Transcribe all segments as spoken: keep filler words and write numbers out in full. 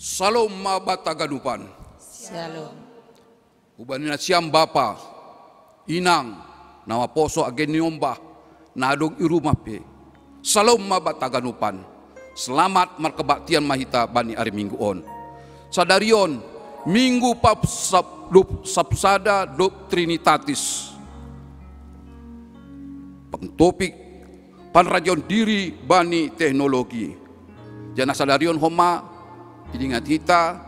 Salom ma banta ganupan. Shalom. Hubani nasiam bapa, inang, na maposo age niombah, na adong i rumah pe. Salom ma banta ganupan. Selamat markebaktian ma hita bani ari Minggu on. Sadari on, Minggu pap sap, dop, sapsada dop Trinitatis. Pengtopik panrajaon diri bani teknologi. Jana sadari on homa idingat hita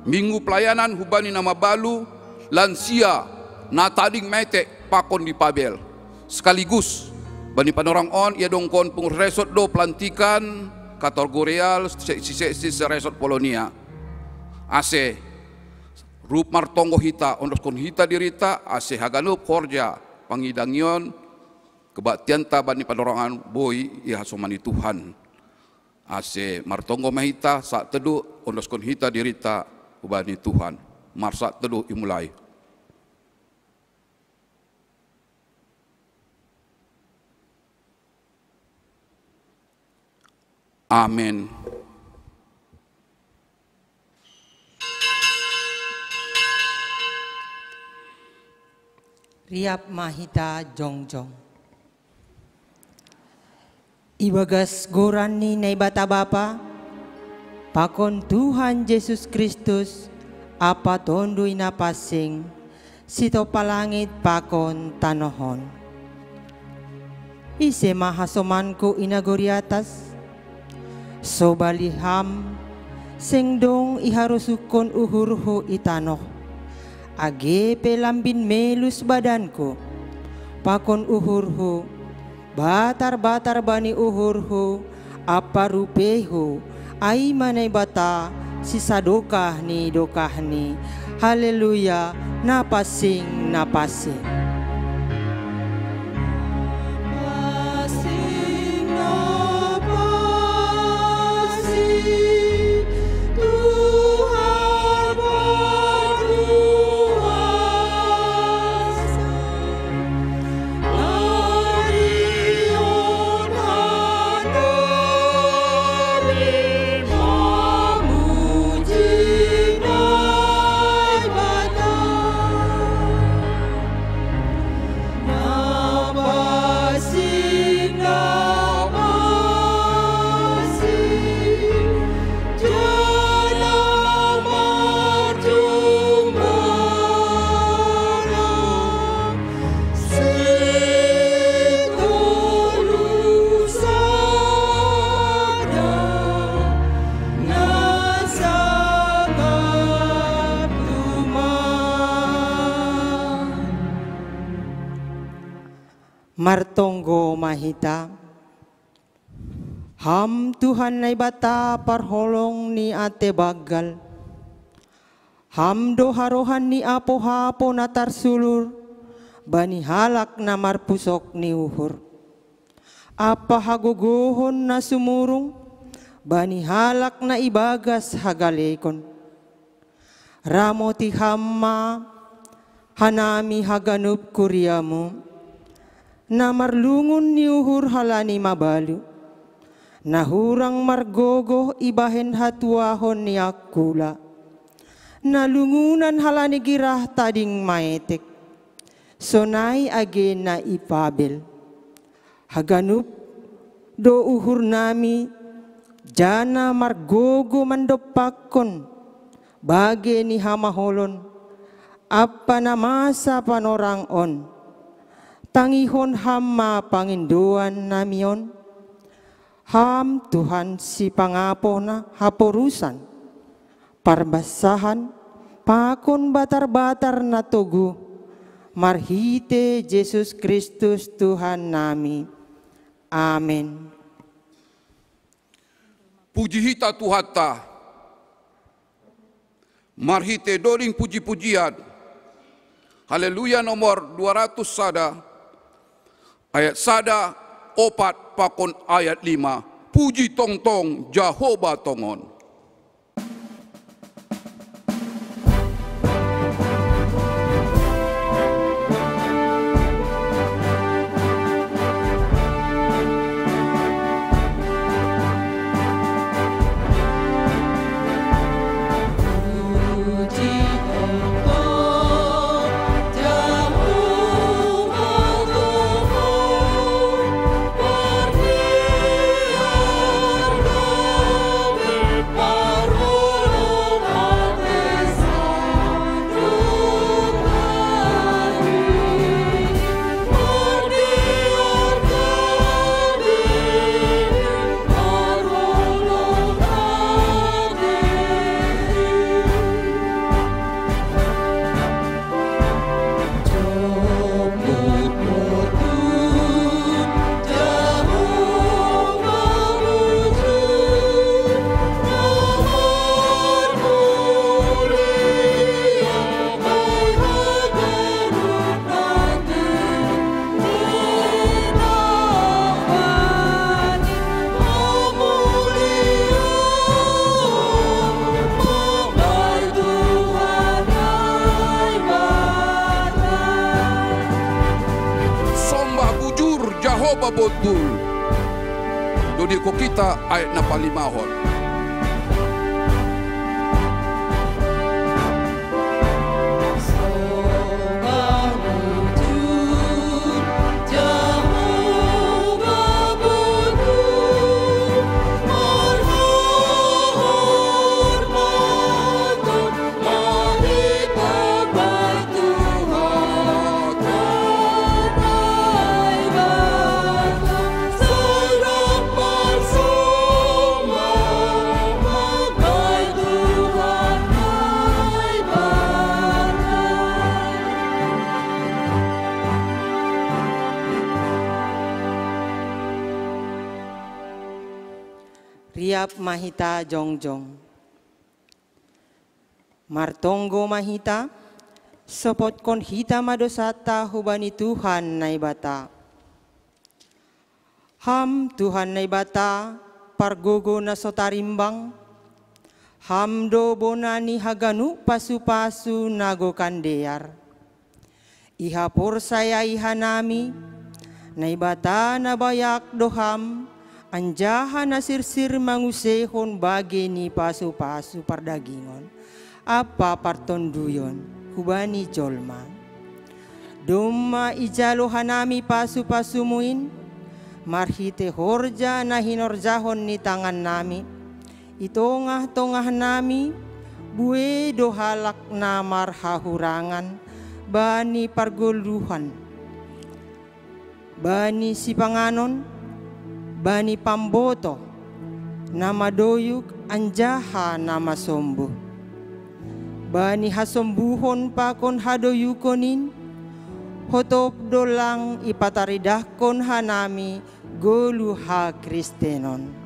Minggu pelayanan hubani na mabalu, lansia, na tading metek pakon dipabel. Sekaligus bani panorang on ia dongkon pengurus resort do pelantikan Kator Goreal, seksi-seksi seresort Polonia. Ase rup martonggo hita, ondoskon hita dirita, ase haganup horja pangidangion kebaktianta bani panorang on boi ihasomani Tuhan. Ase martonggo ma hita, saat teduh ondoskon hita dirita hubani Tuhan. Mar saat teduh imulai. Amen. Riap ma hita jongjong. Ibagas goran ni Naibata Bapa, pakon Tuhan Jesus Kristus, ampa Tonduy Napansing, sitopa langit pakon tanoh on. Ise ma hasomanku i nagori atas? Sobali Ham, seng dong iharosuhkon uhurhu i tanoh, age pe lambin melus badanku, pakon uhurhu, batar-batar bani uhurhu, ampa rupeihu, ai ma Naibata, sisadokah ni dokahni. Haleluya, Napansing, Napansing. Martonggo ma hita. Ham Tuhan Naibata parholong ni ate banggal. Ham do harohan ni apohapo na tarsulur bani halak na marpusok ni uhur, ampa hagogohon na sumurung bani halak na ibagas hagalekon. Ramoti Ham ma hanami haganup kuriamu, na marlungun ni uhur halani mabalu, na hurang margogoh ibahen hatuahon ni angkula, na lungunan halani girah tading maetek, sonai age na ipabel. Haganup do uhurnami, jana margogo mandompakkon bage ni hamaholon ampa na masa panorang on. Tangihon Ham ma pangindoan nami on. Ham Tuhan sipangapoh na haporusan, parbansahan, pakon batar-batar na togu, marhite Jesus Kristus Tuhan nami. Amen. Puji hita Tuhanta. Marhite doding puji-pujian. Haleluya nomor dua ratus sada, ayat sada, opat pakon ayat lima. Puji tongtong Jahowa tongon. Podul. Dodiko kita ayat na palimahon. Riap ma hita jongjong. Martonggo ma hita, sopotkon hita ma dosanta hubani Tuhan Naibata. Ham Tuhan Naibata, pargogo na so tarimbang, Ham do bona ni haganup pasu-pasu na gokan dear. Ihaporsayai hanami, Naibata na bayak do Ham, anjaha na sirsir manguseihon bage ni pasu-pasu pardagingon ampa partonduyon hubani jolma. Domma ijalo hanami pasu-pasumu in, marhitei horja na hinorjahon ni tangannami, i tongah-tongahnami, buei do halak na marhahurangan bani pargoluhan, bani sipanganon, bani pamboto, na madoyuk anjaha na masombuh. Bani hasombuhon pakon hadoyukon in, hotop do lang ipataridahkon hanami goluh hakristenon.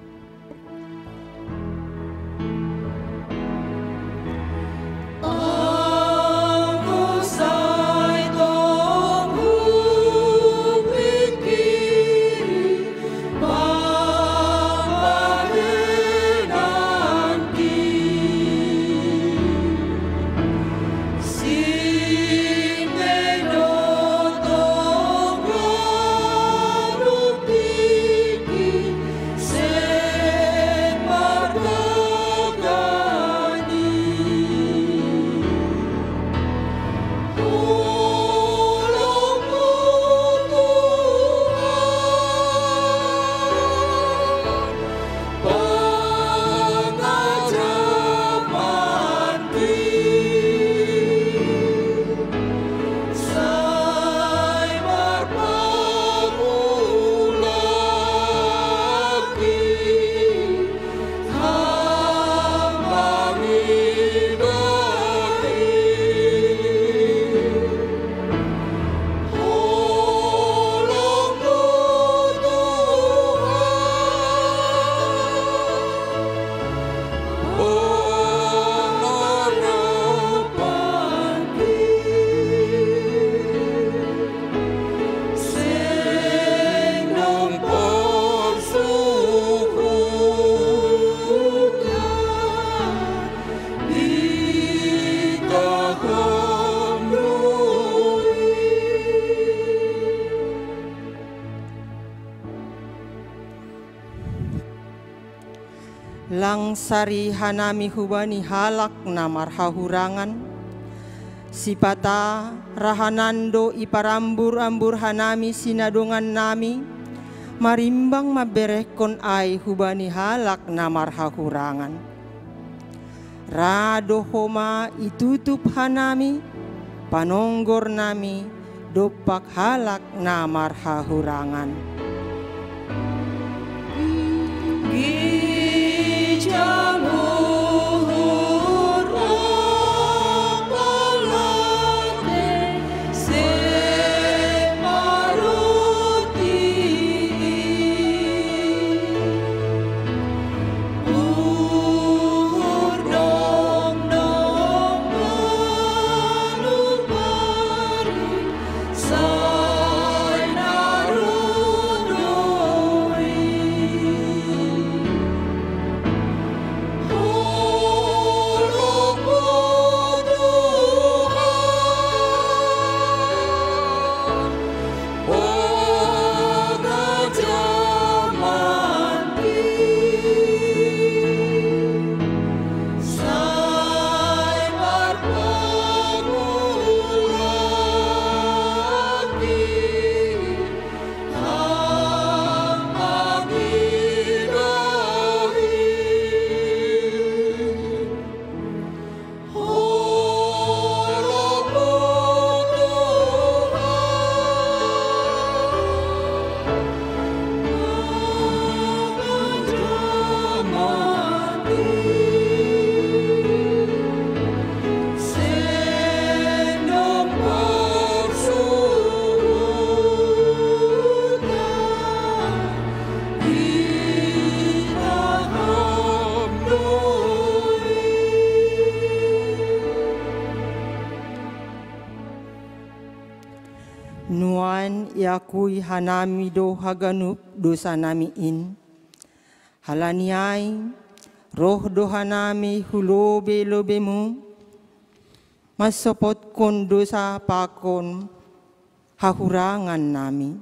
Lang sari hanami hubani halak na marhahurangan, sipata rahanan do iparambur-ambur hanami sinadongannami, marimbang mamberehkon ai hubani halak na marhahurangan. Ra do homa itutup hanami, panonggornami, dompak halak na marhahurangan. Iakui hanami do haganup dosanami in. Halani ai, roh do hanami hu lobei-lobeimu, mansopotkon dosa pakon hahurangannami.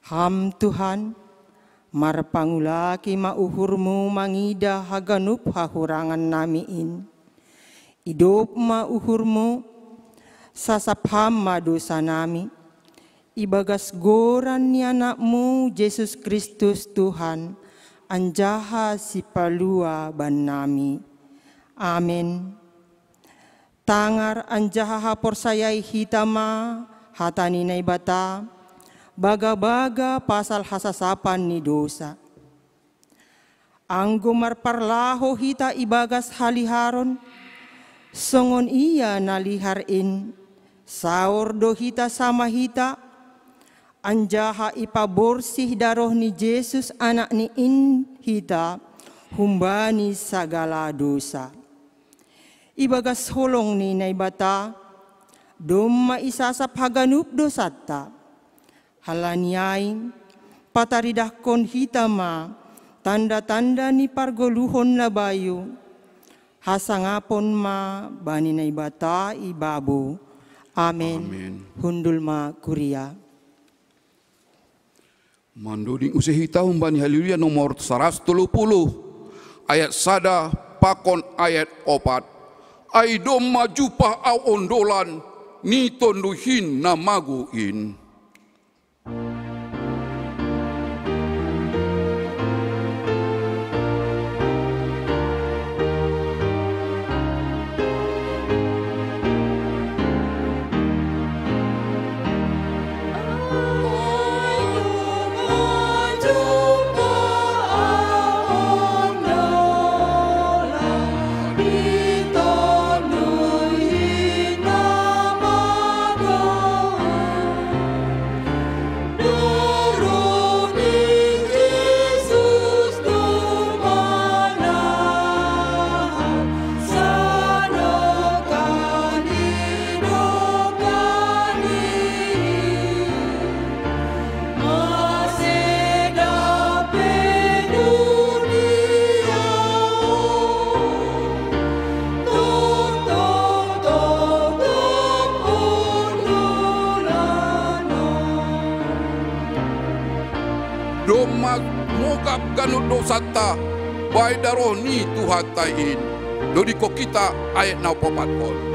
Ham Tuhan, marpangulaki ma uhurmu mangida haganup hahurangannami in. Idop ma uhurmu, sasap Ham ma dosanami. Ibagas goran ni Anakmu Jesus Kristus Tuhan, anjaha Sipalua bannami. Amen. Tangar anjaha haporsayai hita ma hata ni Naibata, baga-baga pasal hasasapan ni dosa. Anggo marparlaho hita ibagas haliharon, songon ia na lihar in, saor do hita sama hita, anjaha ipaborsih daroh ni Jesus Anakni in hita humbani sagala dosa. Ibagas holong ni Naibata, domma isasap haganup dosanta. Halani ai, pataridahkon hita ma tanda-tanda ni pargoluhon na bayu, hasangapon ma bani Naibata i babo. Amen. Amen. Hundul ma kuria. Mandoding use hita humbani Haleluya nomor saratus tolu puluh, ayat sada pakon ayat opat. Ai domma jumpah ahu ondolan ni Tonduy Hin na mago in. Domma mogap ganup dosanta, bahen daroh ni Tuhanta in. Dodingkon hita ayat na paopathon.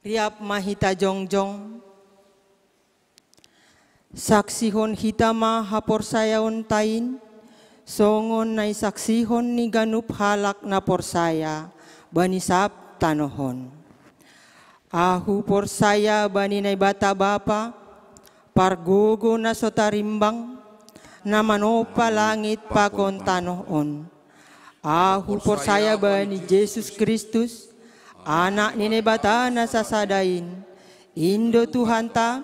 Riap ma hita jongjong. Saksihon hita ma haporsayaonta in, songon na isaksihon ni ganup halak na porsaya bani sab tanoh on. Ahu porsaya bani Naibata Bapa, pargogo na so tarimbang, na manompa langit pakon tanoh on. Ahu porsaya bani Jesus Kristus, Anak ni Naibata na sasada in, in do Tuhanta,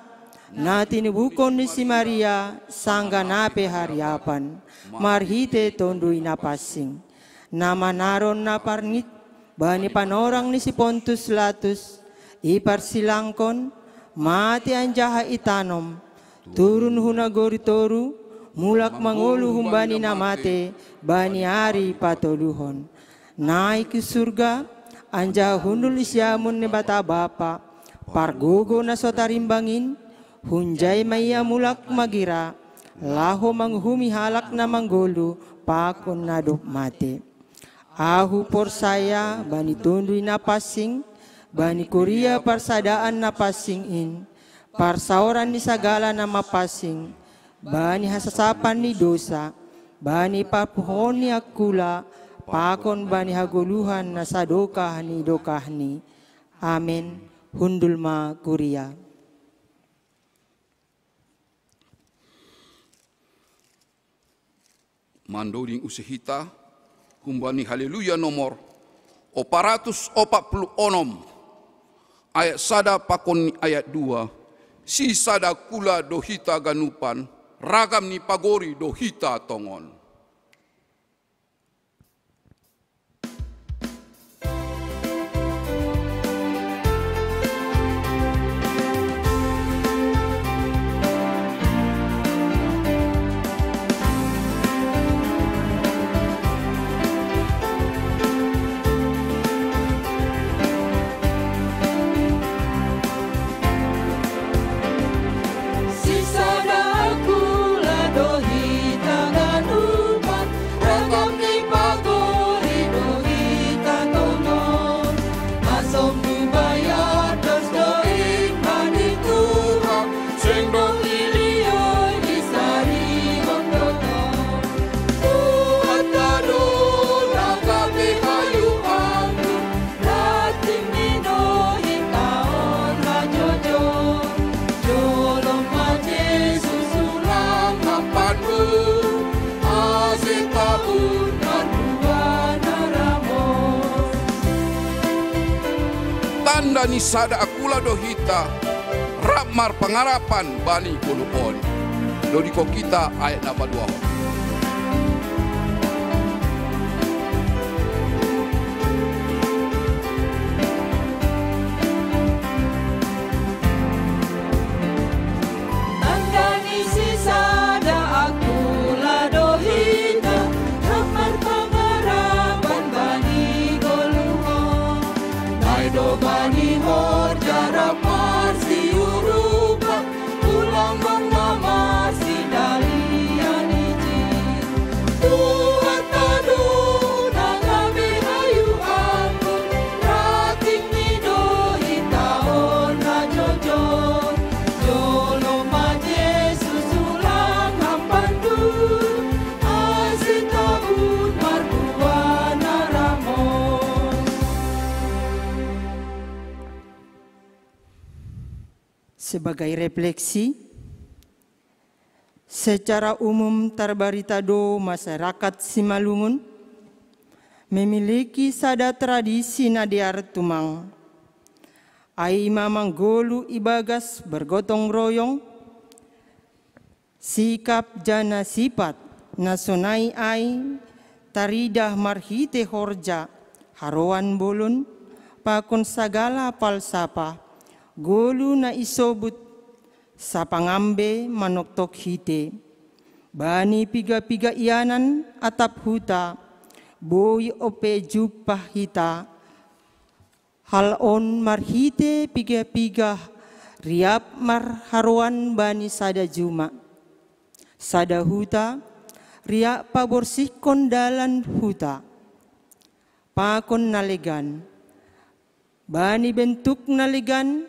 na tinubuhon ni si Maria sanggah na pe hariapan, marhite Tonduy Napansing, na manaron na parngit bani panorang ni si Pontus Latus, iparsilangkon, mate anjaha itanom, turun hu nagori toru, mulak mangolu humbani na mate bani ari patoluhon. Naik hu surga, anjaha hundul di siamun ni Naibata Bapa, pargogo na so tarimbang in, hunjai ma ia mulak magira, laho manguhumi halak na manggolu pakon na dob mate. Ahu porsaya bani Tonduy Napansing, bani kuria parsadaan na pansing in, parsaoran ni sagala na mapansing, bani hasasapan ni dosa, bani parpuhoon ni angkula, pakon bani hagoluhan na sadokah ni dokahni. Amen. Hundul ma kuria. Mandoding use hita humbani Haleluya nomor opat ratus opat puluh onom, ayat sada pakon ni ayat dua. Sisada kula do hita ganupan, ragam ni pagori do hita tongon. Sisada kula do hita ganupan, ragam ni pagori do hita tongon. Asombu bayar dos do imbani Tuhan, seng do ilioi di sari ondoto. Tuhan tado na gabe hayu anggur, rating ni do hita on hajojo. Jolom ma Jesus ulang hapandu, ase tabun marbuana ramos. Tanda ni sada akula do hita, rap marpangarapan bani goluh on. Dodiko kita ayat na paduahon. Tanda ni sisada akula do hita, rap marpangarapan bani goluh on. Nai do bani horja rap marsiurupan, ulang gong na marsidalian ijin. Tuhan tado na gabe hayu anggur, rating ni do hita on hajojo. Jolom ma Jesus ulang hapandu, ase tabun marbuana ramos. Sebagai refleksi, secara umum tarbarita do masyarakat Simalungun memiliki sada tradisi na dear tumang. Ai ma manggoluh ibagas bergotong royong, sikap janah sipat na sonai ai taridah marhite horja, haroan bolon, pakon sagala palsapah, goluh na isobut sapangambe manoktok hite. Bani piga-piga ianan atap huta, boi ope jumpah hita. Hal on marhite piga-piga riap marharoan bani sada juma. Sada huta, riap paborsihkon dalan huta. Pakon na legan. Bani bentuk na legan,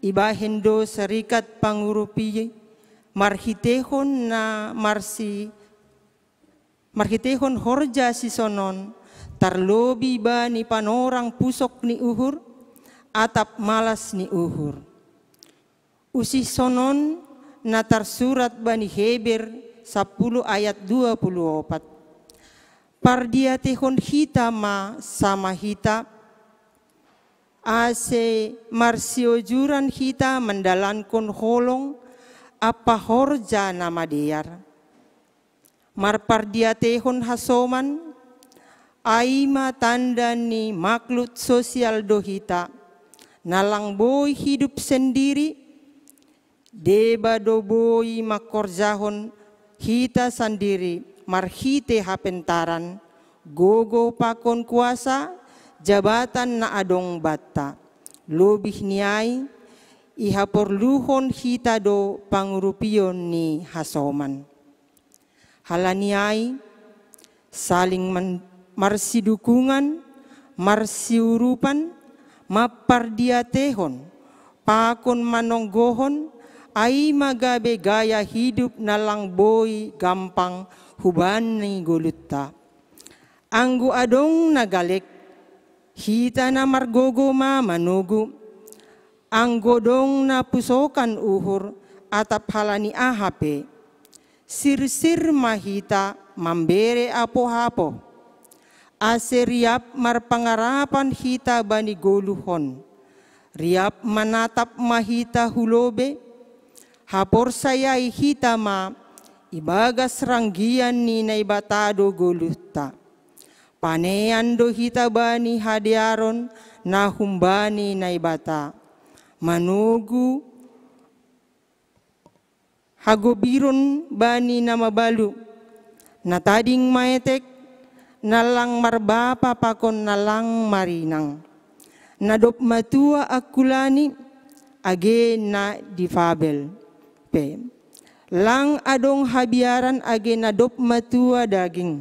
ibahen do serikat pangurupi marhitehon na marsi, marhitehon horja sisonon, tarlobi bani panorang pusok ni uhur, atap malas ni uhur. Usih sonon na tarsurat bani Heber sapuluh ayat dua puluh opat. Pardiatehon hita ma sama hita, ase marsiojuran hita mandalankon holong ampa horja na madear. Marpardiatehon hasoman, ai ma tanda ni makhluk sosial do hita, na lang boi hidup sendiri, deba do boi mangkorjahon hita sandiri marhite hapentaran, gogo pakon kuasa, jabatan na adong banta. Lobih ni ai, ihaporluhon hita do pangurupion ni hasoman. Halani ai, saling man-, marsidukungan, marsiurupan, mampardiatehon, pakon manonggohon, ai ma gabe gaya hidup na lang boi gampang hubani goluhta. Anggo adong na galek, hita na margogo ma manogu. Anggo dong na pusokan uhur, atap halani aha pe, sirsir ma hita mambere apohapo. Ase riap marpangarapan hita bani goluh on. Riap manatap ma hita hu lobei, haporsayai hita ma ibagas ranggian ni Naibata do goluhta. Panean do hita bani hadearon na humbani Naibata. Manogu hagobiron bani na mabalu, na tading maetek, na lang marbapa pakon na lang marinang. Na dob matua angkulani, age na difabel pe. Lang adong habiaran age na dob matua daging.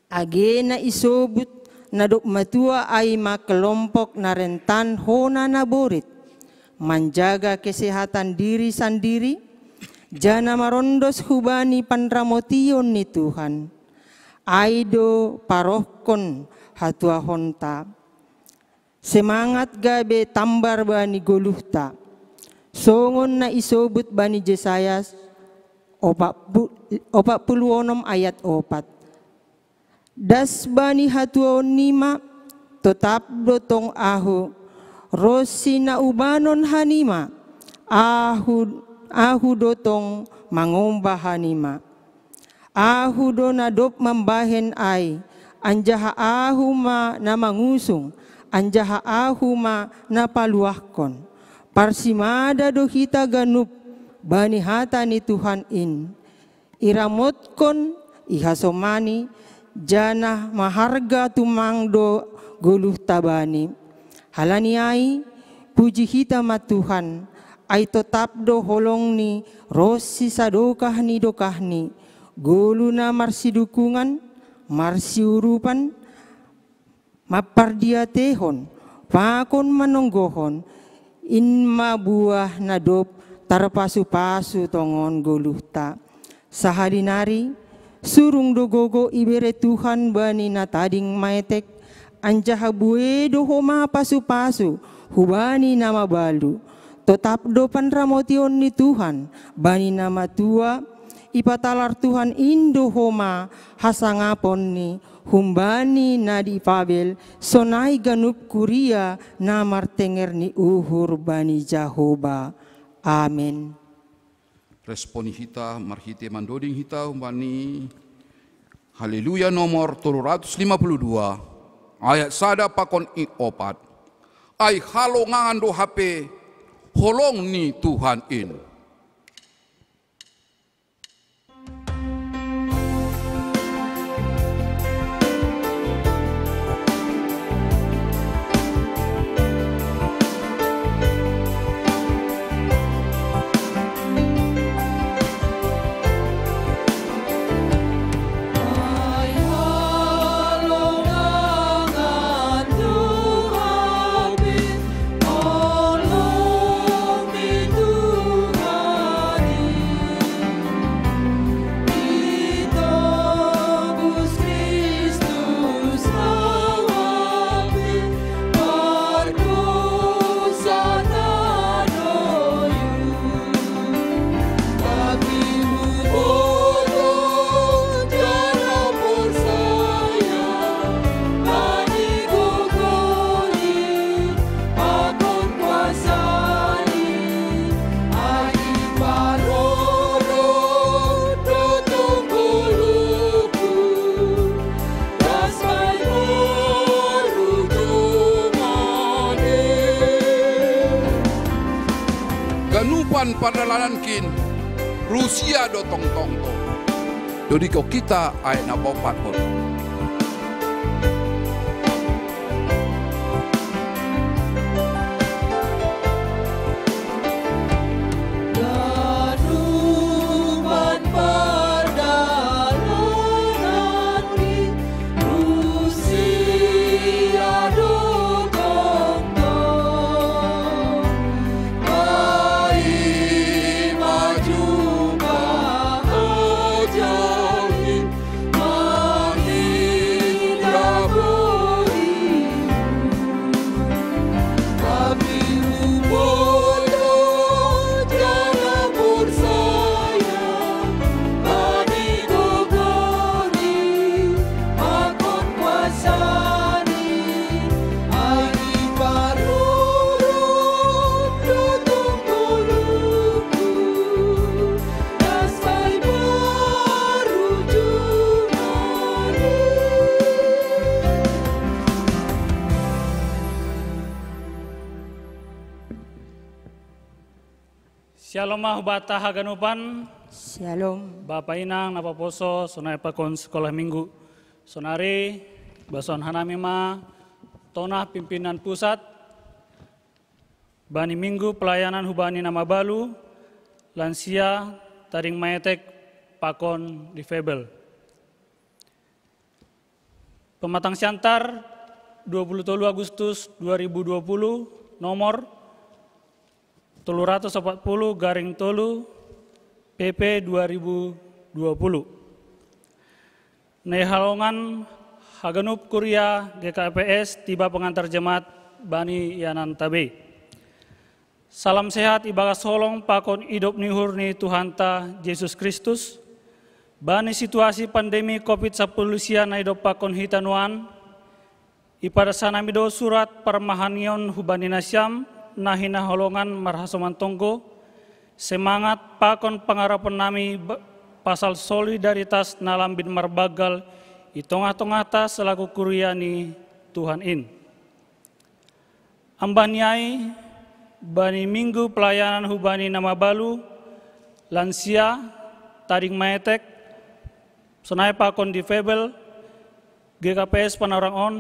Age na isobut na dob matua ai ma kelompok na rentan hona na borit, manjaga kesehatan diri sandiri, jana marondos hubani panramotion ni Tuhan. Ai do parohkon hatuahonta. Semangat gabe tambar bani goluhta. Songon na isobut bani Jesayas opat pu-, opat puluh onom ayat opat. Das bani hatuaon nima, totap do tong ahu, ronsi na ubanon hanima, ahu, ahu do tong mangomba hanima. Ahu do na dob mambahen ai, anjaha ahu ma na mangusung, anjaha ahu ma na paluahkon. Parsimada do hita ganup bani hata ni Tuhan in. Iramotkon, ihasomani, janah maharga tumang do goluhta bani. Halani ai, puji hita ma Tuhan, ai totap do holongni ronsi sadokah ni dokahni, goluh na marsidukungan, marsiurupan, mampardiatehon, pakon manonggohon, in ma buah na dob tarpasu-pasu tongon goluhta. Sahali nari, surung do gogo ibere Tuhan bani na tading maetek, anjaha buei do homa pasu-pasu hubani na mabalu. Totap do panramotion ni Tuhan bani na matua, ipatalar Tuhan in do homa hasangaponni humbani na dipabel, sonai ganup kuria na martenger ni uhur bani Jahowa. Amen. Responi hita marhite mandoding hita humbani Haleluya nomor tolu ratus lima puluh dua, ayat sada pakon i opat. Ai halongangan do hape holong ni Tuhan in. Ganupan pardalanankin, rusia do tongtongto. Dodiko kita ayat na paopathon. Shalom ma hubata haganupan. Shalom. Bapa inang na paposo sonai pakon sekolah minggu. Sonari bason hanami ma tonah pimpinan pusat bani minggu pelayanan hubani na mabalu, lansia, tading maetek, pakon difabel. Pematang siantar, dua puluh tolu Agustus dua ribu dua puluh, nomor tolu ratus empat puluh garing tolu, P P dua ribu dua puluh. Nai halongan haganup kuria G K P S tiba pengantar jemaat bani yanan tabe. Salam sehat ibagas holong pakon idop ni uhur ni Tuhanta Jesus Kristus. Bani situasi pandemi covid sapuluh sia na idop pakon hita nuan, ipadas hanami do surat parmahanion hubani nasiam na hinaholongan marhasoman tonggo, semangat pakon pangarapan nami ba-, pasal solidaritas na lambin marbanggal i tongah-tongahta selaku kuria ni Tuhan in. Ambah ni ai, bani minggu pelayanan hubani na mabalu, lansia, tading maetek, sonai pakon difabel, G K P S Panorang on,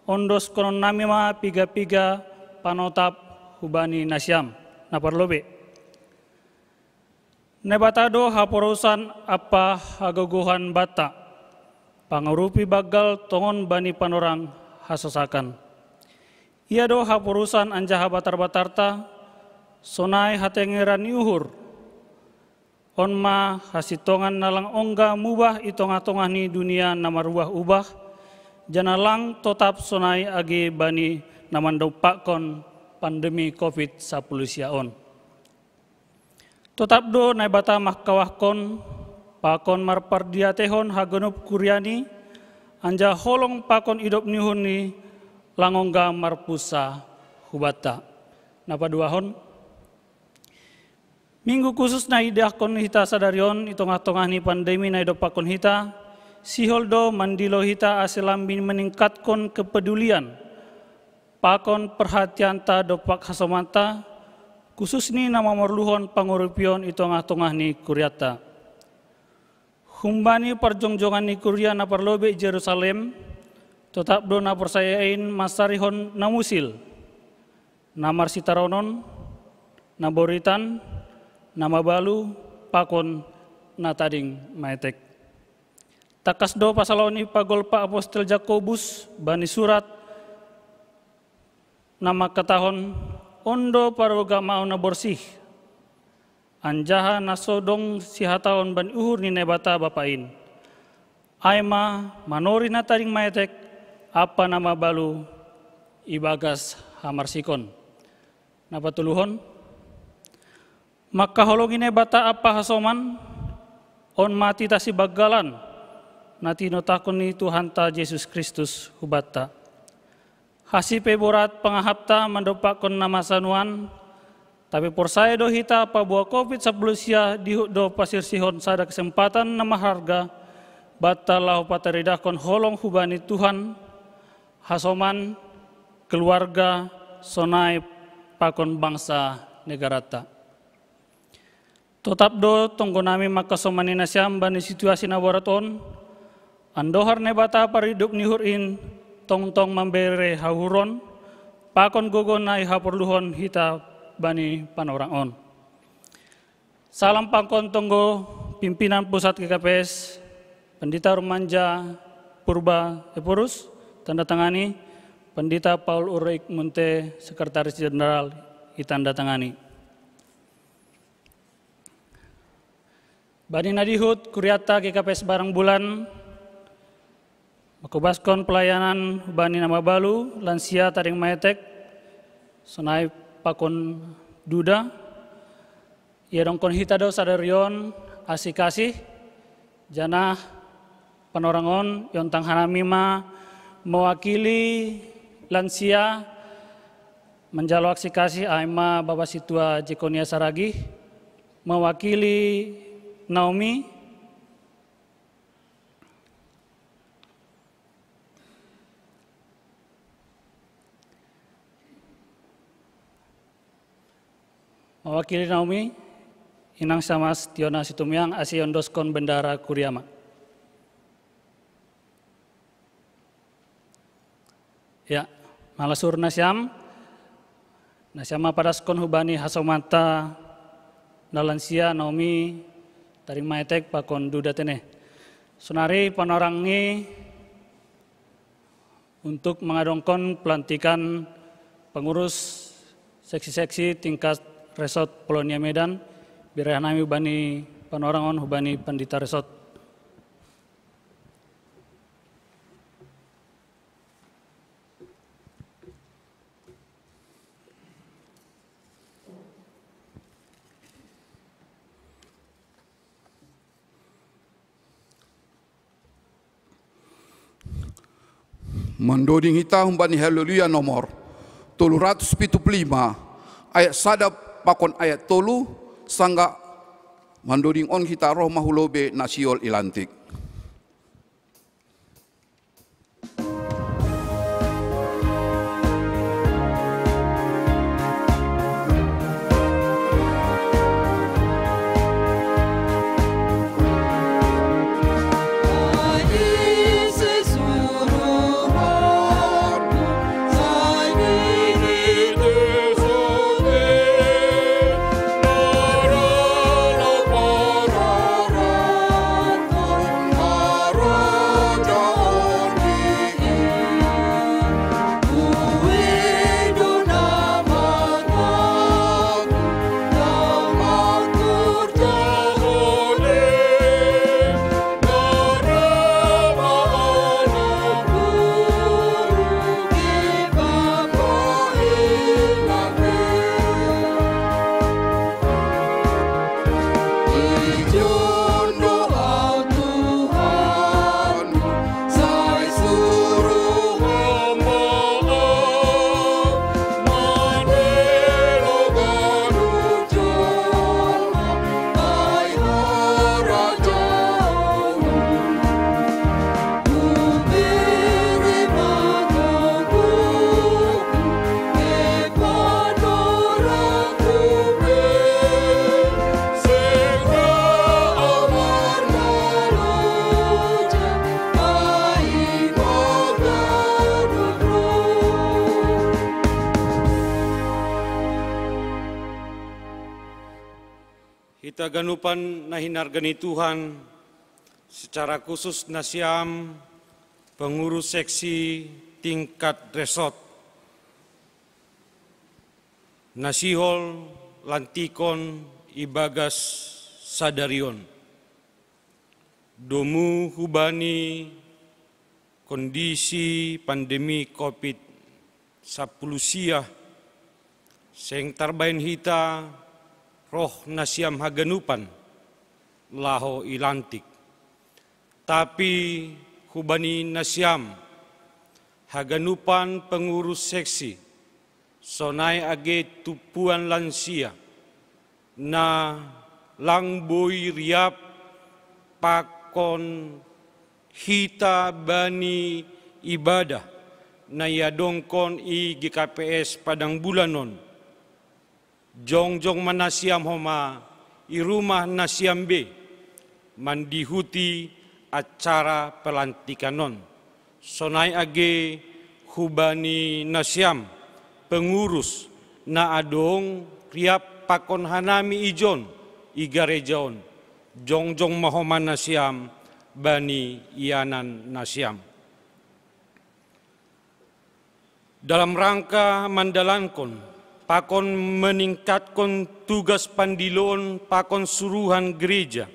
ondoskonon nami ma piga-piga panotap hubani nasiam na parlobei. Naibata do haporusan ampa hagogohan banta, pangurupi banggal tongon bani panorang hasosakan. Ia do haporusan anjaha batar-batarta, sonai hatengeran ni uhur. On ma hasintongan na lang ongga mubah i tongah-tongah ni dunia na marubah-ubah, janah lang totap sonai age bani na mandompakkon pandemi covid sapuluh sia on. Totap do Naibata mangkawahkon pakon marpardiatehon haganup kuriani, anjaha holong pakon idop ni uhurni lang ongga marpunsa hubanta. Na paduahon, minggu khusus na idahkon hita sadari on i tongah-tongah ni pandemi na idompakkon hita, sihol do mandilo hita ase lambin meningkatkon kepedulian pakon perhatianta dompak hasomanta, khususni na mamorluhon pangurupion i tongah-tongah ni kurianta. Humbani parjongjongan ni kuria na parlobei i Jerusalem, totap do na porsaya in mansarihon na musil, na marsitaronon, na boritan, na mabalu, pakon na tading maetek. Tangkas do pasalaon i pagolpa apostel Jakobus bani surat na mangkatahon, on do parugamaon na borsih, anjaha na so dong sihataon bani uhur ni Naibata Bapa in. Ai ma manorih na tading maetek ampa na mabalu ibagas hamarsikon. Na patoluhon, mangkaholongi Naibata ampa hasoman, on ma titah sibanggalan na tinotahkon ni Tuhanta Jesus Kristus hubanta. Hasipei borat pangahapta mandompakkon na masa nuan, tapi porsaya do hita paboa covid sapuluh sia dihut do pasirsihon sada kesempatan na maharga banta laho pataridahkon holong hubani Tuhan, hasoman, keluarga, sonai pakon bangsa negaranta. Totap do tonggo nami mangkasomani nasiam bani situasi na borat on, andohar Naibata paridop ni uhur in tongtong mambere hauhuron, pakon gogo na ihaporluhon hita bani panorang on. Salam pakon tonggo pimpinan pusat G K P S, Pendeta Rumanja Purba Ephorus, tanda tangani, Pendeta Paul Ulrich Munte, Sekretaris Jenderal, itanda tangani. Bani na dihut kurianta G K P S Barang Bulan, mangkobaskon pelayanan bani na mabalu, lansia, tading maetek, sonai pakon duda, iadongkon hita do sadari on asi kasih, janah panorang on iontang hanami ma mewakili lansia manjalo asi kasih, ai ma Bapa Sintua Jekonia Saragih, mewakili Naomi, mewakili Naomi, Inang Samas Tiona Situmiang asi ondoskon bendara kuriama. Ya, malasur nasiam, nasiam mapadaskon hubani hasomanta nalansia Naomi Taring Maetek pakon Duda Tene. Sonari panorangi untuk mengadongkon pelantikan pengurus seksi-seksi tingkat Resort Polonia Medan, birahanami hubani panorangon hubani Pandita Resort. Mandoding hita humbani Haleluya nomor tolu ratus pitu puluh lima, ayat sada pakon ayat tolu, sangga mandoding on hita roh mahulobe na sihol ilantik. Hita ganupan na hinarga ni Tuhan, secara khusus nasiam pengurus seksi tingkat resort, na sihol lantikon ibagas sadarion. Domu hubani kondisi pandemi covid sapuluh sia, seng tarbaen hita roh nasiam haganupan laho ilantik. Tapi hubani nasiam haganupan pengurus seksi, sonai age tumpuan lansia, na lang boi riap pakon hita bani ibadah na iadongkon i G K P S Padang Bulan on. Jongjong ma nasiam homa i rumah nasiam be mandihuti acara pelantikan on. Sonai age hubani nasiam pengurus na adong riap pakon hanami ijon i gareja on, jongjong ma homa nasiam bani ianan nasiam. Dalam rangka mandalankon pakon meningkatkon tugas pandiloon pakon suruhan gereja,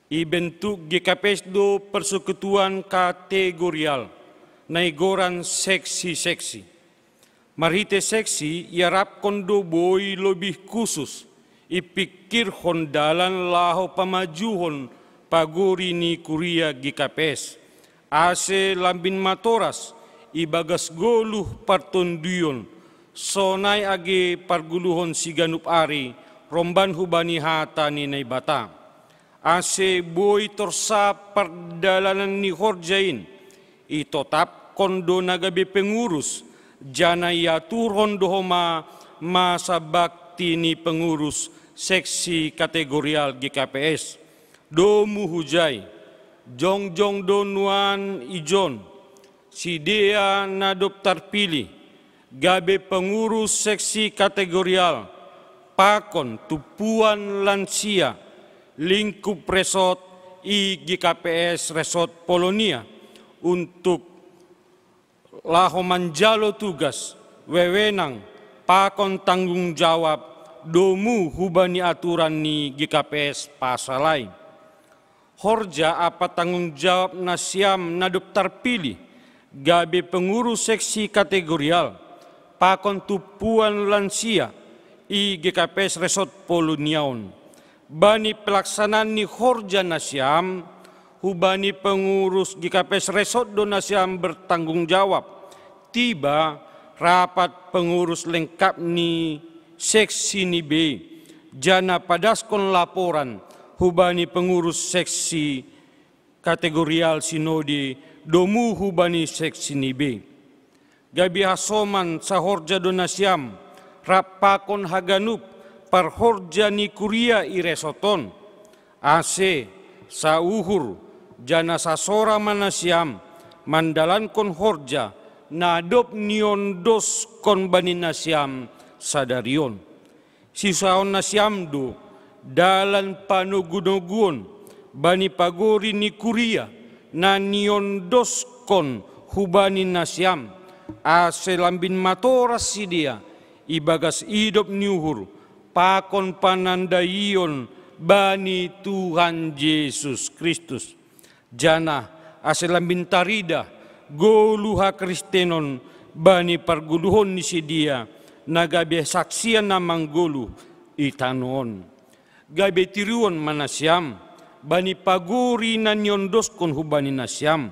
ibentuk G K P S do persekutuan kategorial na igoran seksi-seksi. Marhite seksi iarapkon do boi lobih khusus ipingkirhon dalan laho pamajuhon pagori ni kuria G K P S, ase lambin matoras ibagas goluh partonduyon, sonai age pargoluhon siganup ari romban hubani hata ni Naibata. Ase boi torsap pardalanan ni horja in, itotapkon do na gabe pengurus, janah iaturhon do homa masa bak bakti ni pengurus seksi kategorial G K P S. Domu hujai, jongjong do nuan ijon, sidea na dob tarpilih, gabe pengurus seksi kategorial, pakon tumpuan lansia, lingkup resort i G K P S Resort Polonia, untuk laho manjalo tugas, wewenang, pakon tanggung jawab, domu hubani aturan ni G K P S pasal ai. Horja ampa tanggung jawab nasiam na dob tarpilih, gabe pengurus seksi kategorial, pakon tumpuan lansia, i G K P S Resort Polonia on. Bani pelaksanaan ni horja nasiam, hubani pengurus G K P S Resort do nasiam bertanggung jawab. Tiba rapat pengurus lengkap ni seksi ni B, janah padaskon laporan hubani pengurus seksi kategorial sinode, domu hubani seksi ni B. Gabe hasoman sahorja do nasiam, rap pakon haganup parhorja ni kuria i resort on. Ase sauhur janah sasora ma nasiam mandalankon horja na dob niondoskon bani nasiam sadari on. Siusahaon nasiam do dalan panogunoguon bani pagori ni kuria na niondoskon hubani nasiam, ase lambin matoras sidea ibagas idop ni uhur pakon panandaion bani Tuhan Jesus Kristus. Janah ase lambin taridah goluh hakristenon bani pargoluhon ni sidea na gabe saksian na manggoluh i tanoh on. Gabe tiruon ma nasiam bani pagori na niondoskon hubani nasiam.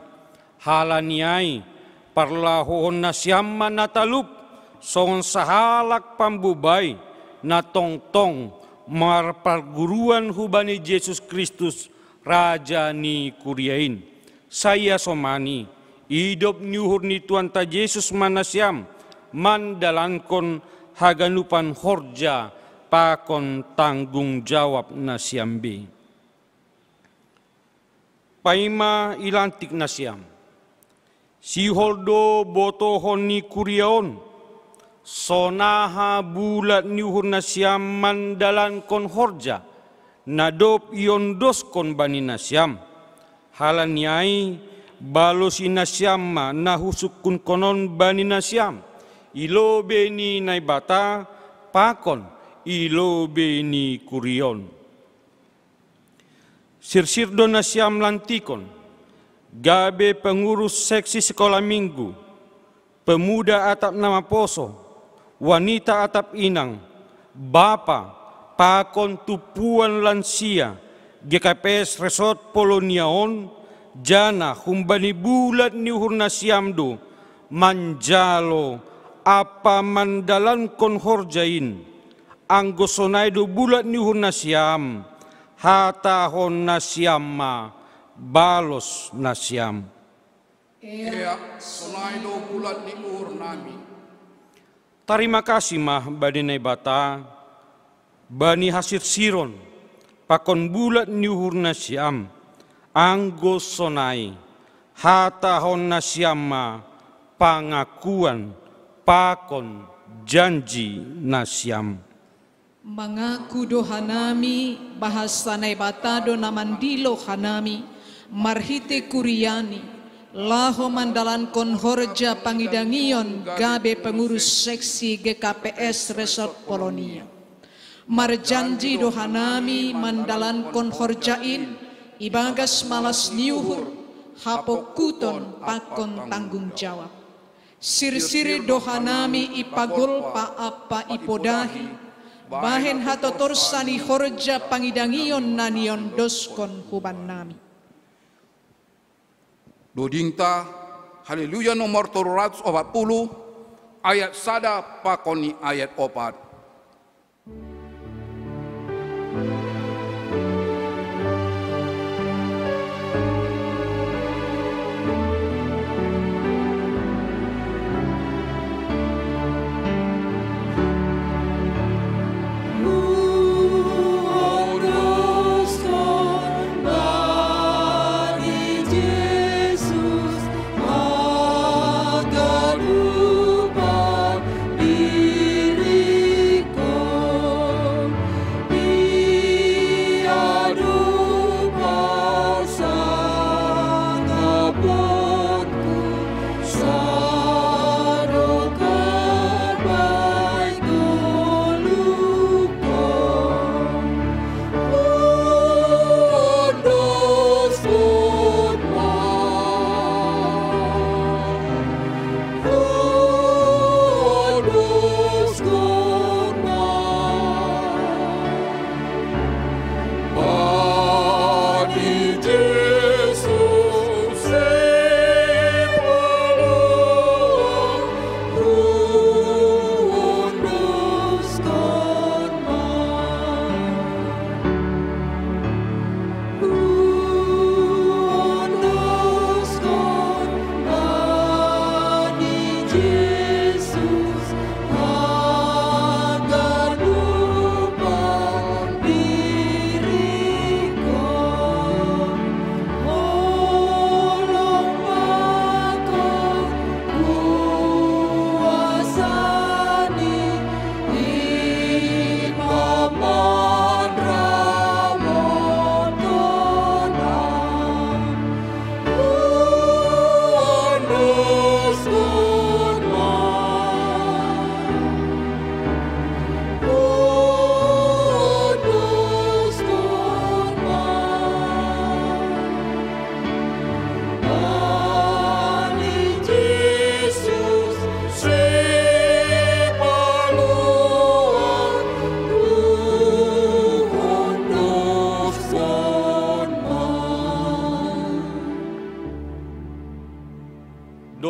Halani ai, parlahouhon nasiam ma na talup songon sahalak pambobai na tongtong marparguruan hubani Jesus Kristus, Raja ni kuria in. Sai ia somani, idop ni uhur ni Tuhanta Jesus ma nasiam mandalankon haganupan horja pakon tanggung jawab nasiam be. Paima ilantik nasiam. Sihol do botohon ni kuria on, sonaha bulat ni uhur nasiam mandalankon horja na dob iondoskon bani nasiam. Halani ai, balosi nasiam ma na husungkunkonon bani nasiam, i lobei ni Naibata pakon i lobei ni kuria on. Sirsir do nasiam lantikon, gabe pengurus seksi sekolah minggu, pemuda atap na maposo, wanita atap inang, bapa, pakon tumpuan lansia, G K P S Resort Polonia on, janah humbani bulat ni uhur nasiam do manjalo ampa mandalankon horja in. Anggo sonai do bulat ni uhur nasiam, hatahon nasiam ma balos nasiam. Ea, sonai do bulat ni uhur nami. Tarima kasih ma bani Naibata, bani hasirsiron pakon bulat ni uhur nasiam. Anggo sonai, hatahon nasiam ma pangakuan pakon janji nasiam. Mangaku do hanami bahasa Naibata do na mandilo hanami marhitei kuriani, laho mandalankon horja pangidangion gabe pengurus seksi G K P S Resort Polonia. Marjanji do hanami mandalankon horja in ibagas malas ni uhur, hapongkuton pakon tanggung jawab. Sirsir do hanami ipagolpa ampa ipodahi, bahen hatotorsa ni horja pangidangion na niondoskon hubannami. Dodingta, Haleluya nomor tolu ratus opat puluh, ayat sada pakon ni ayat opat.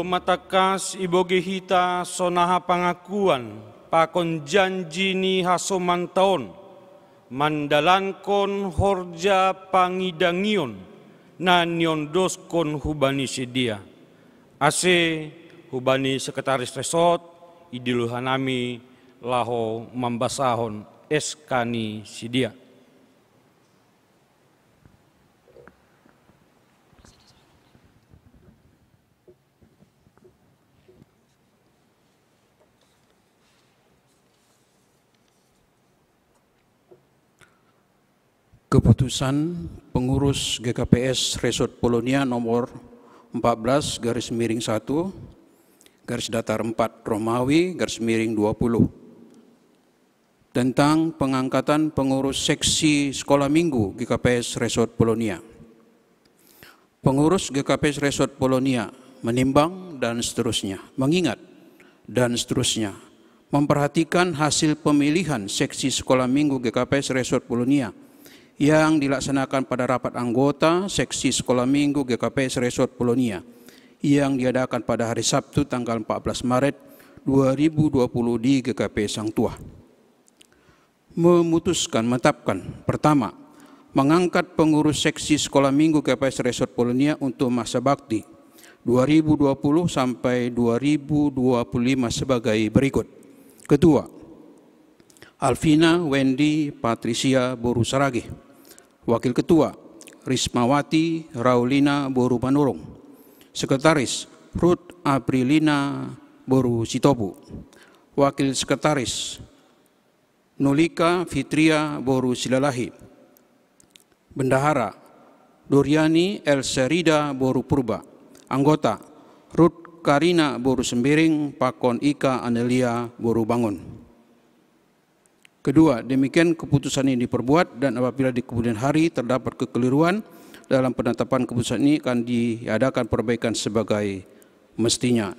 Matakas iboge hita sonaha pangakuan pakon janji ni hasomantaon, mandalankon horja pangidangion na niondoskon hubani sidia. Ase hubani sekretaris resort idiluhanami laho mambasahon S K ni sidia. Keputusan Pengurus G K P S Resort Polonia nomor empat belas garis miring satu garis datar empat Romawi garis miring dua puluh tentang pengangkatan pengurus seksi sekolah minggu G K P S Resort Polonia. Pengurus G K P S Resort Polonia menimbang dan seterusnya, mengingat dan seterusnya, memperhatikan hasil pemilihan seksi sekolah minggu G K P S Resort Polonia yang dilaksanakan pada rapat anggota seksi sekolah minggu G K P S Resort Polonia yang diadakan pada hari Sabtu tanggal empat belas Maret dua ribu dua puluh di G K P Sang Tuah. Memutuskan, menetapkan, pertama, mengangkat pengurus seksi sekolah minggu G K P S Resort Polonia untuk masa bakti dua ribu dua puluh sampai dua ribu dua puluh lima sebagai berikut. Ketua, Alvina Wendy Patricia Boru Saragih. Wakil Ketua, Rismawati Raulina Boru Manurung. Sekretaris, Ruth Aprilina Boru Sitopu. Wakil Sekretaris, Nulika Fitria Boru Silalahi. Bendahara, Duriani Elserida Boru Purba. Anggota, Ruth Karina Boru Sembiring, pakon Ika Anelia Boru Bangun. Kedua, demikian keputusan ini diperbuat, dan apabila di kemudian hari terdapat kekeliruan dalam penetapan keputusan ini, akan diadakan perbaikan sebagai mestinya.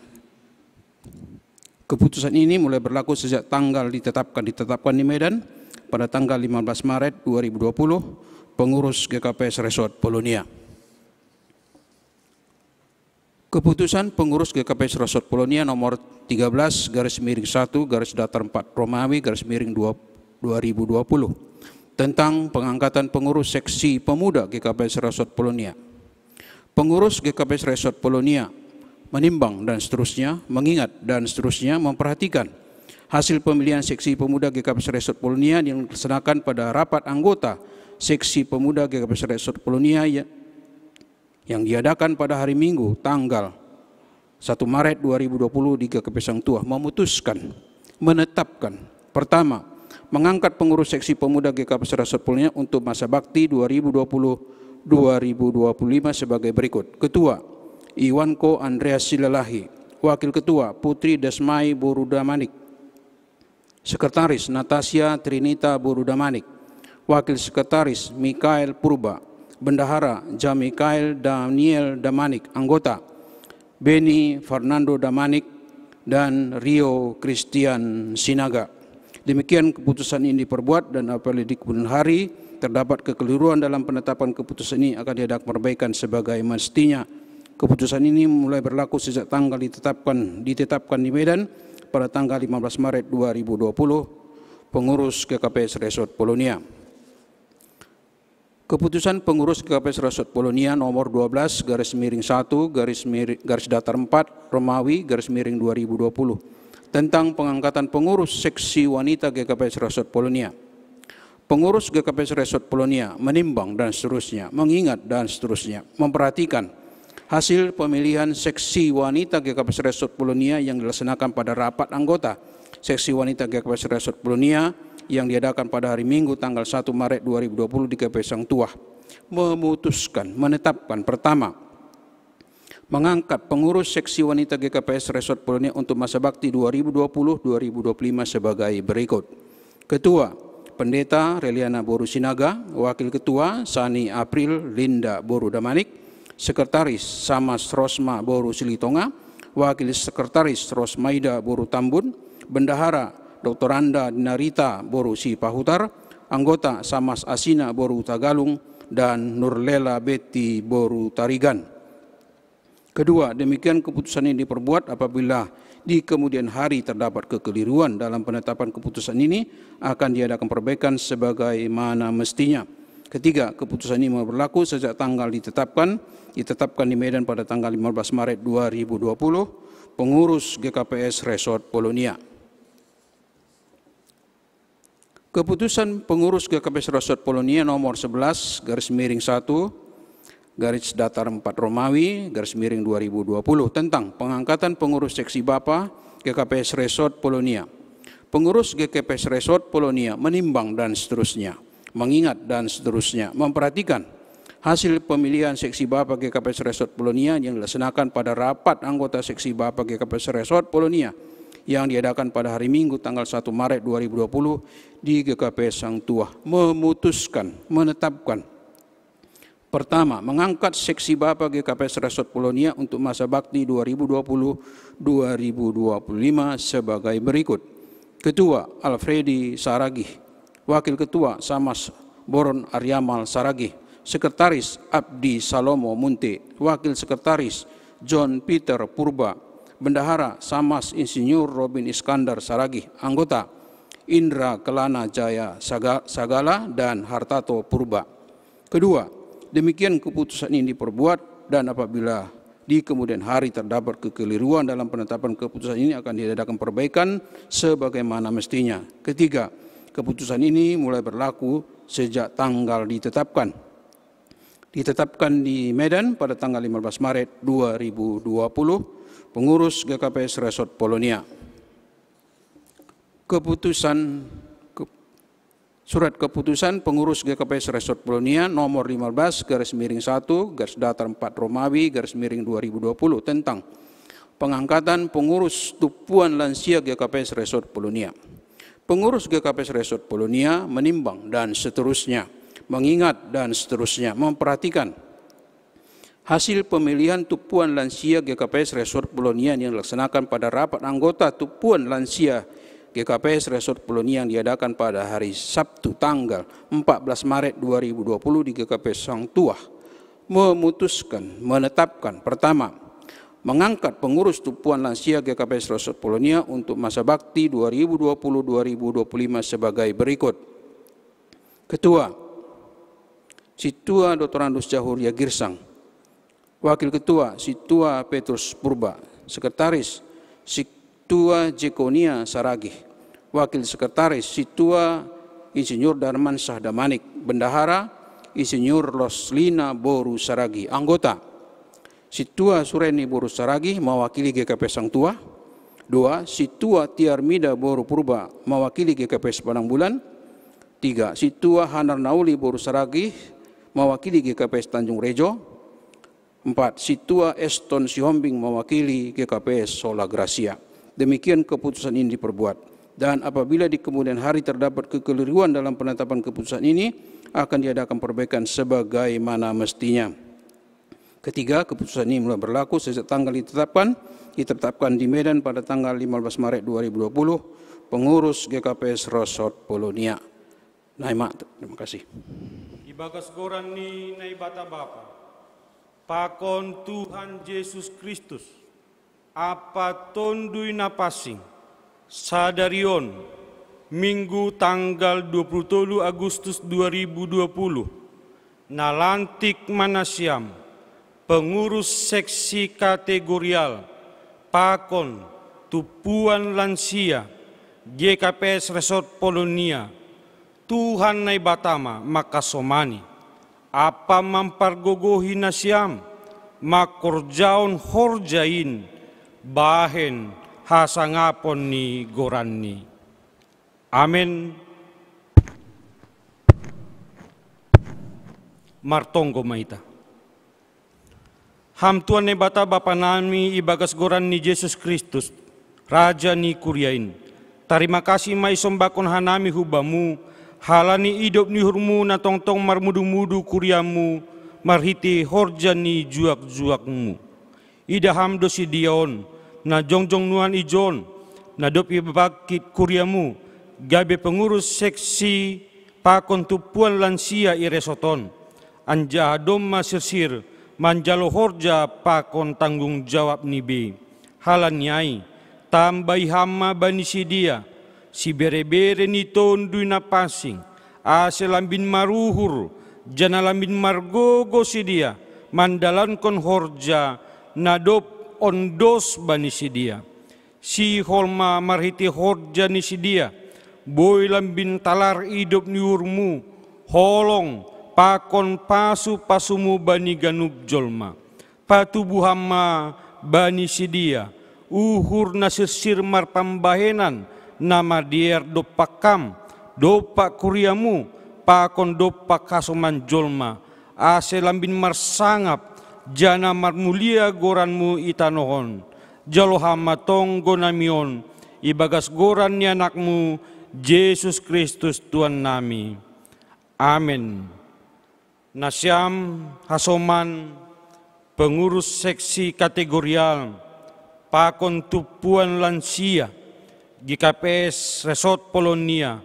Keputusan ini mulai berlaku sejak tanggal ditetapkan, ditetapkan di Medan pada tanggal lima belas Maret dua ribu dua puluh, pengurus G K P S Resort Polonia. Keputusan Pengurus G K P S Resort Polonia nomor tiga belas garis miring satu garis datar empat Romawi garis miring dua, dua ribu dua puluh tentang pengangkatan pengurus seksi pemuda G K P S Resort Polonia. Pengurus G K P S Resort Polonia menimbang dan seterusnya, mengingat dan seterusnya, memperhatikan hasil pemilihan seksi pemuda G K P S Resort Polonia yang dilaksanakan pada rapat anggota seksi pemuda G K P S Resort Polonia ya-, yang diadakan pada hari Minggu tanggal satu Maret dua ribu dua puluh di G K P Sang Tuah memutuskan, menetapkan, pertama, mengangkat pengurus seksi pemuda G K P S Resort Polonia untuk masa bakti dua ribu dua puluh dua ribu dua puluh lima sebagai berikut. Ketua, Iwanko Andreas Silalahi. Wakil Ketua, Putri Desmai Boru Damanik. Sekretaris, Natasia Trinita Boru Damanik. Wakil Sekretaris, Mikael Purba. Bendahara, Jamikael Daniel Damanik. Anggota, Beni Fernando Damanik dan Rio Christian Sinaga. Demikian keputusan ini diperbuat, dan apabila di kemudian hari terdapat kekeliruan dalam penetapan keputusan ini, akan diadakan perbaikan sebagai mestinya. Keputusan ini mulai berlaku sejak tanggal ditetapkan, ditetapkan di Medan pada tanggal lima belas Maret dua ribu dua puluh, pengurus G K P S Resort Polonia. Keputusan Pengurus G K P S Resort Polonia nomor dua belas garis miring satu garis miri-, garis datar empat Romawi garis miring dua ribu dua puluh tentang pengangkatan pengurus seksi wanita G K P S Resort Polonia. Pengurus G K P S Resort Polonia menimbang dan seterusnya, mengingat dan seterusnya, memperhatikan hasil pemilihan seksi wanita G K P S Resort Polonia yang dilaksanakan pada rapat anggota seksi wanita G K P S Resort Polonia yang diadakan pada hari Minggu tanggal satu Maret dua ribu dua puluh di G K P Sang Tuah, memutuskan, menetapkan, pertama, mengangkat pengurus seksi wanita G K P S Resort Polonia untuk masa bakti dua ribu dua puluh dua ribu dua puluh lima sebagai berikut. Ketua, Pendeta Reliana Boru Sinaga. Wakil Ketua, Sani April Linda Boru Damanik. Sekretaris, Samas Rosma Boru Silitonga. Wakil Sekretaris, Rosmaida Boru Tambun. Bendahara, Doktoranda Dinarita Boru Sipahutar. Anggota, Samas Asina Boru Tagalung dan Nurlela Betty Boru Tarigan. Kedua, demikian keputusan ini diperbuat apabila di kemudian hari terdapat kekeliruan dalam penetapan keputusan ini, akan diadakan perbaikan sebagaimana mestinya. Ketiga, keputusan ini berlaku sejak tanggal ditetapkan, ditetapkan di Medan pada tanggal lima belas Maret dua ribu dua puluh, pengurus G K P S Resort Polonia. Keputusan pengurus G K P S Resort Polonia nomor sebelas garis miring satu garis datar empat Romawi garis miring dua ribu dua puluh tentang pengangkatan pengurus seksi Bapa G K P S Resort Polonia. Pengurus G K P S Resort Polonia menimbang dan seterusnya, mengingat dan seterusnya, memperhatikan hasil pemilihan seksi Bapa G K P S Resort Polonia yang dilaksanakan pada rapat anggota seksi Bapa G K P S Resort Polonia yang diadakan pada hari Minggu tanggal satu Maret dua ribu dua puluh di G K P S Sang Tuah, memutuskan, menetapkan: pertama, mengangkat seksi Bapa G K P S Resort Polonia untuk masa bakti dua ribu dua puluh dua ribu dua puluh lima sebagai berikut. Ketua, Alfredi Saragih. Wakil Ketua, Samas Boron Ariamal Saragih. Sekretaris, Abdi Salomo Munte. Wakil Sekretaris, John Peter Purba. Bendahara, Samas Insinyur Robin Iskandar Saragih. Anggota, Indra Kelana Jaya Saga-, Sagala dan Hartato Purba. Kedua, demikian keputusan ini diperbuat, dan apabila di kemudian hari terdapat kekeliruan dalam penetapan keputusan ini, akan diadakan perbaikan sebagaimana mestinya. Ketiga, keputusan ini mulai berlaku sejak tanggal ditetapkan. Ditetapkan di Medan pada tanggal lima belas Maret dua ribu dua puluh, pengurus G K P S Resort Polonia. Keputusan ke-, surat keputusan pengurus G K P S Resort Polonia nomor lima belas garis miring satu garis datar empat Romawi garis miring dua ribu dua puluh tentang pengangkatan pengurus tupuan lansia G K P S Resort Polonia. Pengurus G K P S Resort Polonia menimbang dan seterusnya, mengingat dan seterusnya, memperhatikan hasil pemilihan tupuan lansia G K P S Resort Polonia yang dilaksanakan pada rapat anggota tupuan lansia G K P S Resort Polonia yang diadakan pada hari Sabtu tanggal empat belas Maret dua ribu dua puluh di G K P S Sang Tuah, memutuskan, menetapkan: pertama, mengangkat pengurus tupuan lansia G K P S Resort Polonia untuk masa bakti dua ribu dua puluh dua ribu dua puluh lima sebagai berikut. Ketua, Situa Doktorandus Jahuria Girsang. Wakil Ketua, Situa Petrus Purba. Sekretaris, Situa Jekonia Saragih. Wakil Sekretaris, Situa Insinyur Darman Sahdamanik. Bendahara, Insinyur Loslina Boru Saragih. Anggota, Situa Sureni Boru Saragih mewakili G K P S Sang Tuah. Dua, Situa Tiarmida Boru Purba mewakili G K P S Padang Bulan. Tiga, Situa Hanar Nauli Boru Saragih mewakili G K P S Tanjung Rejo. Empat, Situa Eston Sihombing mewakili G K P S Sola Gracia. Demikian keputusan ini diperbuat. Dan apabila di kemudian hari terdapat kekeliruan dalam penetapan keputusan ini, akan diadakan perbaikan sebagaimana mestinya. Ketiga, keputusan ini mulai berlaku sejak tanggal ditetapkan, ditetapkan di Medan pada tanggal lima belas Maret dua ribu dua puluh, pengurus G K P S Resort Polonia. Naima, terima kasih. Ibagas goran ni Naibata Bapa, pakon Tuhan Yesus Kristus, Apa Tonduy Napansing, sadari on, Minggu tanggal dua puluh tolu Agustus dua ribu dua puluh, nalantik ma nasiam, pengurus seksi kategorial, pakon, tupuan lansia, G K P S Resort Polonia, Tuhan Naibata ma mangkasomani, ampa mampargogohi nasiam, mangkorjahon horja in, bahen hasangapon ni goranni. Amen. Martonggo ma hita. Ham Tuhan Naibata Bapa nami, ibagas goran ni Jesus Kristus, Raja ni kuria in, tarima kasih ma isombahkon hanami hu Bamu, halani idop ni uhurMu na tongtong marmudumudu kuriaMu marhitei horja ni juakjuakMu. Ida Ham do sidea on, na jongjong nuan ijon, na dob ibangkit kuriaMu, gabe pengurus seksi pakon tumpuan lansia i resort on, anjaha domma sirsir manjalo horja pakon tanggung jawab ni bei. Halani ai, tambai ham ma bani sidea sibere-bere ni Tonduy Napansing, ase lambin maruhur, janah lambin margogoh sidea mandalankon horja na dob ondos bani sidea. Sihol ma marhitei horja ni sidea boi lambin talar idop ni uhurmu, holong pakon pasu-pasumu bani ganup jolma. Patubuham ma bani sidea uhur na sirsir marpambahenan na madear dompak ham, dompak kuriamu, pakon dompak hasoman jolma, ase lambin marsangap janah marmulia goranmu i tanoh on. Jalo ham ma tonggo nami on ibagas goran ni Anakmu, Jesus Kristus Tuhan nami. Amen. Nasiam hasoman pengurus seksi kategorial pakon tumpuan lansia G K P S Resort Polonia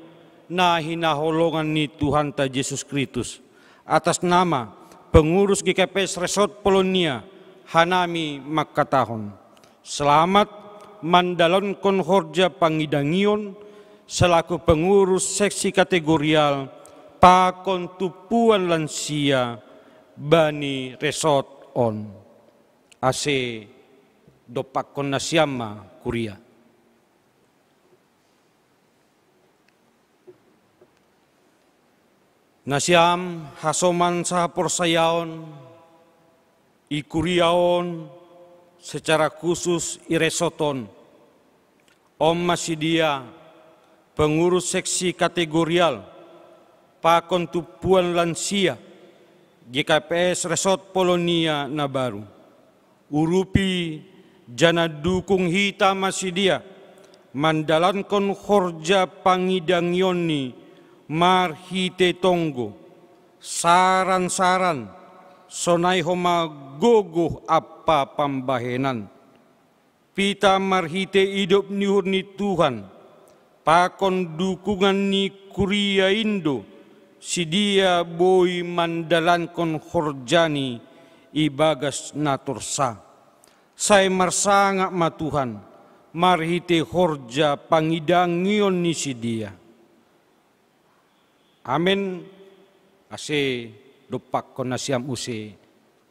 na hinaholongan ni Tuhanta Jesus Kristus. Atas nama pengurus G K P S Resort Polonia, hanami mangkatahon: Selamat mandalankon horja pangidangion selaku pengurus seksi kategorial pakon tumpuan lansia bani resort on. Ase dompakkon nasiam ma kuria. Nasiam hasoman sahaporsayaon i kuria on, secara khusus i resort on. On ma sidea pengurus seksi kategorial pakon tumpuan lansia G K P S Resort Polonia na baru. Urupi janah dukung hita ma sidea mandalankon horja pangidangionni marhitei tonggo, saran-saran, sonai homa gogoh ampa pambahenan. Pitah marhitei idop ni uhur ni Tuhan pakon dukungan ni kuria in do sidea boi mandalankon horjani ibagas na torsa. Sai marsangap ma Tuhan marhitei horja pangidangion ni sidea. Amen. Ase dompakkon nasiam use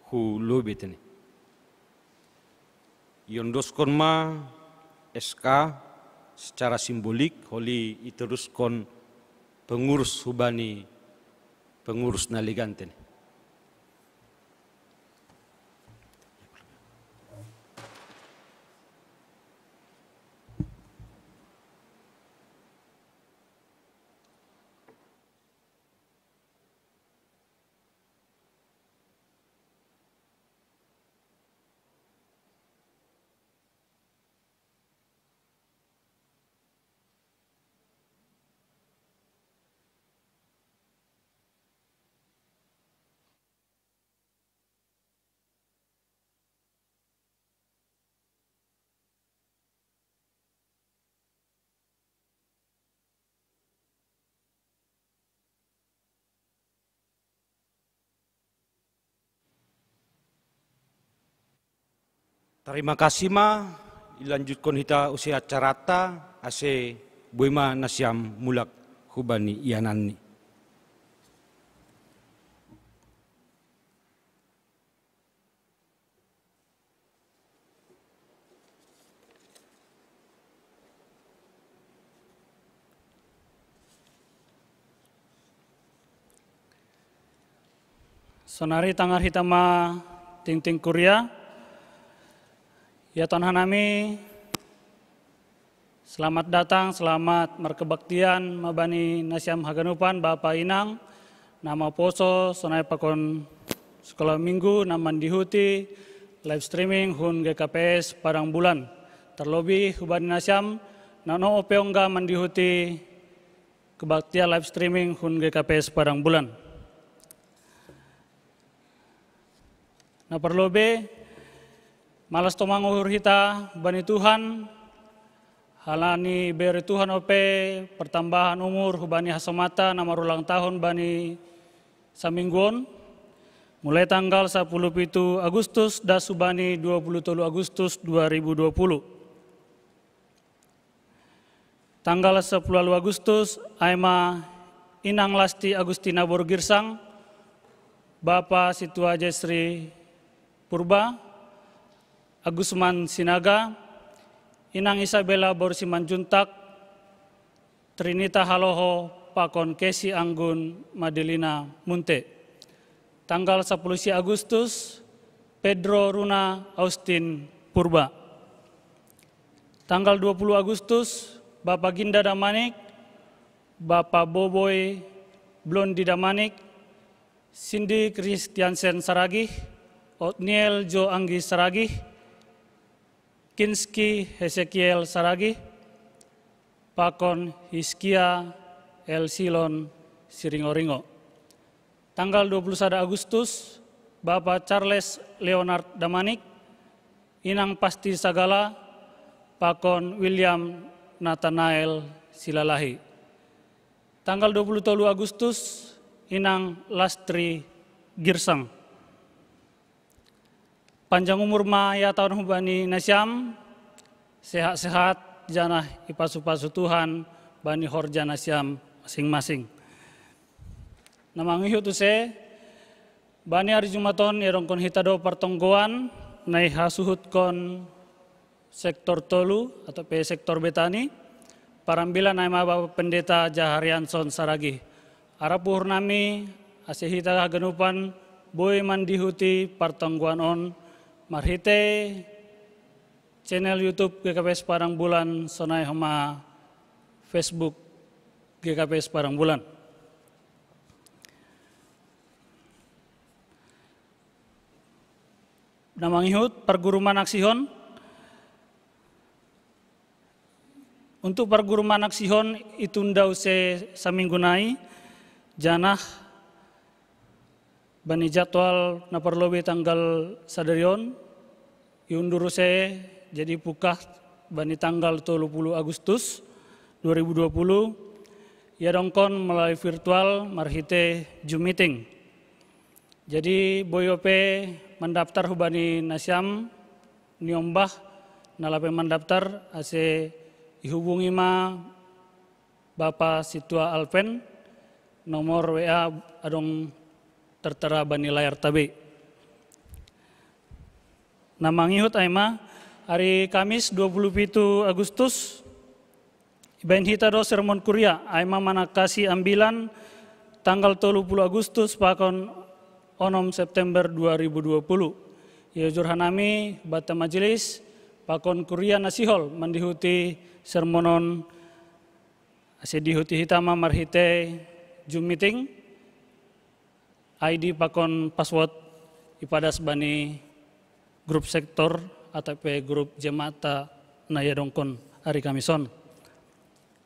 hu lobei tene. Iondoskon ma S K secara simbolik, holi iteruskon pengurus hubani pengurus na legan tene. Tarima kasih ma, ilanjutkon hita use acaranta, ase boi ma nasiam mulak hubani iananni. Sonari tangar hita ma tingting kuria. Ya Tuhan hanami, selamat datang, selamat markebaktian ma bani nasiam haganupan, bapa inang, na maposo sonai pakon sekolah minggu na mandihuti live streaming hun G K P S Padang Bulan. Terlebih hubani nasiam na ope ongga mandihuti kebaktian live streaming hun G K P S Padang Bulan. Na parlobei, malas tomang uhur hita bani Tuhan, halani bere Tuhan ope pertambahan umur hubani hasomanta na marulang tahun bani saminggu on. Mulai tanggal sapuluh pitu Agustus das hubani dua puluh tolu Agustus dua ribu dua puluh. Tanggal sapuluh Agustus, aima Inang Lasti Agustina Borgirsang, Bapa Situa Jesri Purba, Agusman Sinaga, Inang Isabella Borsimanjuntak, Trinita Haloho pakon Kesi Anggun Madelina Munte. Tanggal sapuluh Agustus, Pedro Runa Austin Purba. Tanggal dua puluh Agustus, Bapa Ginda Damanik, Bapa Boboi Blondi Damanik, Cindy Christiansen Saragih, Otniel Jo Anggi Saragih, Kinski Hesekiel Saragih, pakon Hiskia El Silon Siringoringo. Tanggal dua puluh sada Agustus, Bapa Charles Leonard Damanik, Inang Pasti Sagala, pakon William Nathanael Silalahi. Tanggal dua puluh tolu Agustus, Inang Lastri Girsang. Panjang umur ma ia taon hubani nasiam, sehat-sehat, janah ipasu-pasu Tuhan bani horja nasiam masing-masing. Na mangihut use, bani ari Jumaton iadongkon hita do partonggoan, na ihasuhutkon sektor tolu atau pe sektor Betani, parambilan aima Bapa Pendeta Jaharianson Saragih. Arap uhur nami, ase hita haganupan boi mandihuti partonggoan on marhite channel YouTube G K P S Padang Bulan, sonai homa Facebook G K P S Padang Bulan. Na mangihut parguru manaksihon. Untuk parguru manaksihon itunda use saminggu nai, janah bani jadwal na parlobei tanggal sadarion iundur use, jadi pukah bani tanggal tolu puluh Agustus dua ribu dua puluh, iadongkon melalui virtual marhite Zoom meeting. Jadi boi ope mandaptar hubani nasiam niombah na lape mandaptar ase ihubungi ma Bapa Situa Alpen, nomor W A adong tertera bani layar tabe. Na mangihut aima, hari Kamis dua puluh pitu Agustus, ibaen hita do sermon kuria, aima manangkasi ambilan tanggal tolu puluh Agustus pakon onom September dua ribu dua puluh. Iojur hanami banta majelis pakon kuria na sihol mandihuti sermon on, ase dihuti hita ma marhite Zoom meeting, I D pakon password ipadas bani grup sektor atau pe grup jemaat na iadongkon ari Kamison.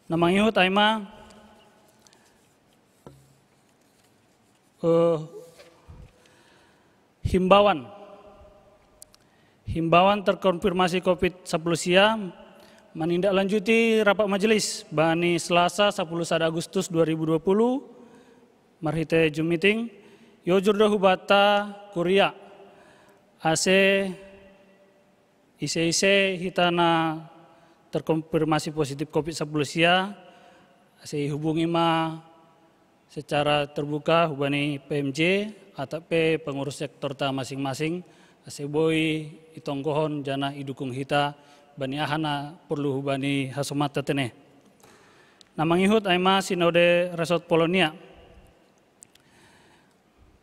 Na mangihut aima, eh, himbauan. Himbauan terkonfirmasi covid sepuluh sia manindaklanjuti rapat majelis bani Selasa sapuluh sada Agustus dua ribu dua puluh, marhite Zoom meeting, iojur do hubanta kuria, ase ise-ise hita na terkonfirmasi positif covid sepuluh sia, ase ihubungi ma secara terbuka hubani P M J atau pe pengurus sektor ta masing-masing, ase boi itonggohon janah idukung hita bani aha na porlu hubani hasomanta tene. Na mangihut aima Sinode Resort Polonia.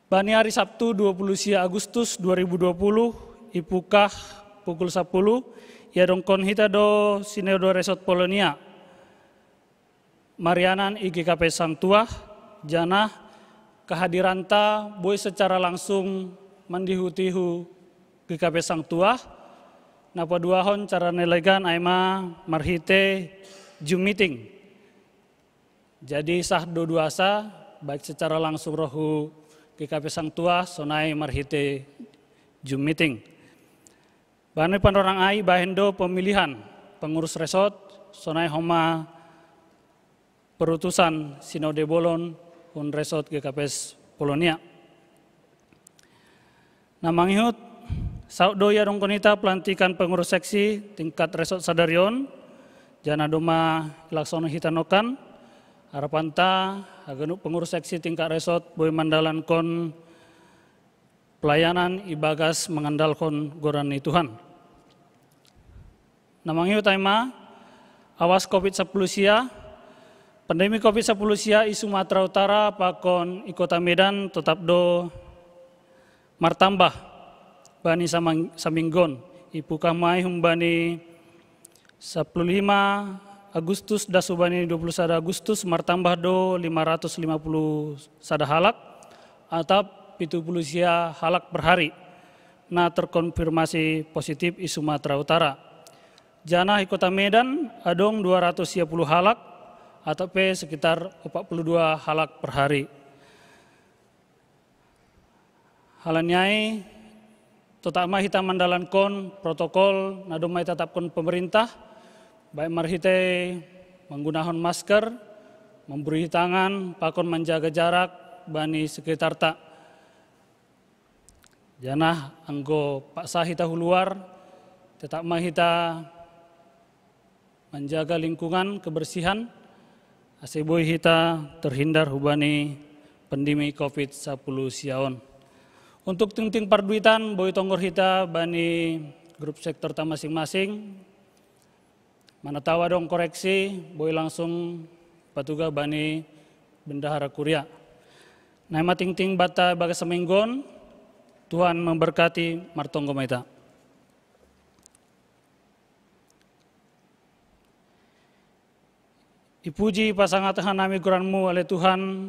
Bani ari Sabtu dua puluh sia Agustus dua ribu dua puluh, ipukah pukul sapuluh, iadongkon hita do Sinode Resort Polonia marianan i G K P Sang Tuah, janah kehadiranta boi secara langsung mandihuti hu G K P Sang Tuah, na paduahon cara na legan aima marhite Zoom meeting. Jadi sah do duasa, baik secara langsung roh hu G K P Sang Tuah, sonai marhite Zoom meeting. Bani panorang ai bahen do pemilihan pengurus resort, sonai homa perutusan Sinode Bolon hun Resort G K P S Polonia. Na mangihut, saut do iadongkon hita pelantikan pengurus seksi tingkat resort sadarion, janah domma ilaksonon hita nongkan, harapanta haganup pengurus seksi tingkat resort boi mandalankon pelayanan ibagas mangandalkon goran ni Tuhan. Na mangihut ai ma, awas covid sapuluh sia, pandemi covid sapuluh sia i Sumatera Utara pakon i kota Medan totap do martambah bani saminggon, ipukah ma i humbani sapuluh lima Agustus das humbani dua puluh sada Agustus martambah do lima ratus lima puluh sada halak, atap pitu puluh sia halak per hari na terkonfirmasi positif i Sumatera Utara. Janah i kota Medan adong dua ratus sia puluh halak, atap pe sekitar opat puluh dua halak per hari. Halani ai, totap ma hita mandalankon protokol na domma itatapkon pemerintah, baik marhitei manggunahon masker, mamburuhi tangan, pakon manjaga jarak bani sekitarta. Janah anggo paksa hita huluar, totap ma hita manjaga lingkungan kebersihan, ase boi hita terhindar hubani pandemi covid sapuluh sia on. Untuk tingting parduitan boi tonggor hita bani grup sektorta masing-masing. Mana tau adong koreksi, boi langsung patugah bani bendahara kuria. Na i ma tingting banta bagas saminggon. Tuhan memberkati. Martonggo ma hita. Ipuji, pasangap hanami goran-Mu, ale Tuhan,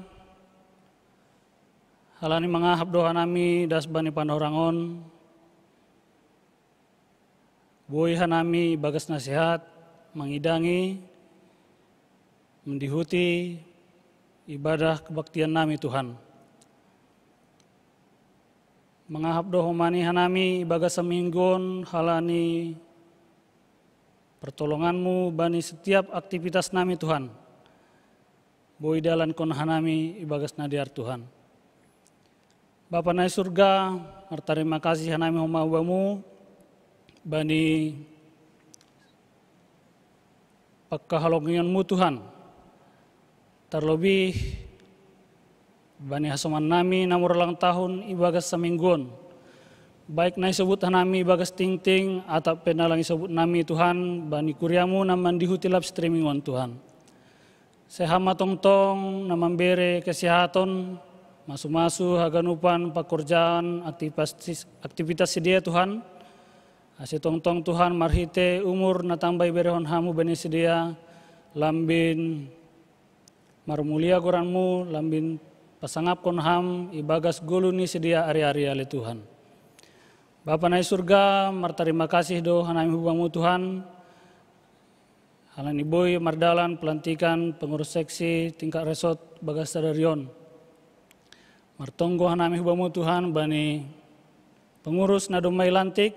halani mangahap do hanami das bani panorang on. Boi hanami bagas na sehat mangidangi, mandihuti ibadah kebaktian nami, Tuhan. Mangahap do Ho ma i hanami ibagas saminggon halani pertolongan-Mu bani setiap aktivitas nami, Tuhan. Boi dalankon hanami ibagas na dear, Tuhan. Bapa na i surga, martarima kasih hanami Ho ma hu Bamu bani pangkaholongion-Mu, Tuhan. Tarlobih bani hasoman nami na marulang tahun ibagas saminggon, baik na isobut hanami ibagas tingting atap pe na lang isobut nami, Tuhan, bani kuria-Mu na mandihuti live streaming on, Tuhan. Sai Ham ma tongtong na mambere kesehaton, masu-masu haganupan pakorjaan aktivitas, aktivitas sidea, Tuhan. Ase tongtong, Tuhan, marhite umur na tamba iberehon Ham hubani sidea, lambin marmulia goran-Mu, lambin pasangapkon Ham ibagas goluh ni sidea ari-ari, ale Tuhan. Bapa na i surga, martarima kasih do hanami hu Bamu, Tuhan, halani boi mardalan pelantikan pengurus seksi tingkat resort bagas sadari on. Martonggo hanami hu Bamu, Tuhan, bani pengurus na domma ilantik,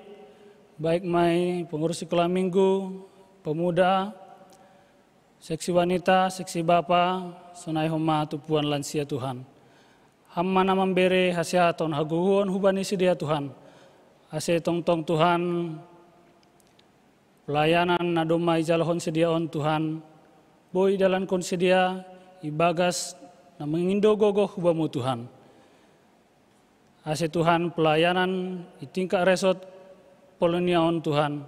baik ma i pengurus sekolah minggu, pemuda, seksi wanita, seksi bapa, sonai homa tumpuan lansia, Tuhan. Ham ma na mambere hasehaton hagogoon hubani sidea, Tuhan. Ase tongtong, Tuhan, pelayanan na domma ijalohon sidea on, Tuhan, boi idalankon sidea ibagas na mangindo gogoh hu Bamu, Tuhan. Ase, Tuhan, pelayanan i tingkat resort Polonia on, Tuhan,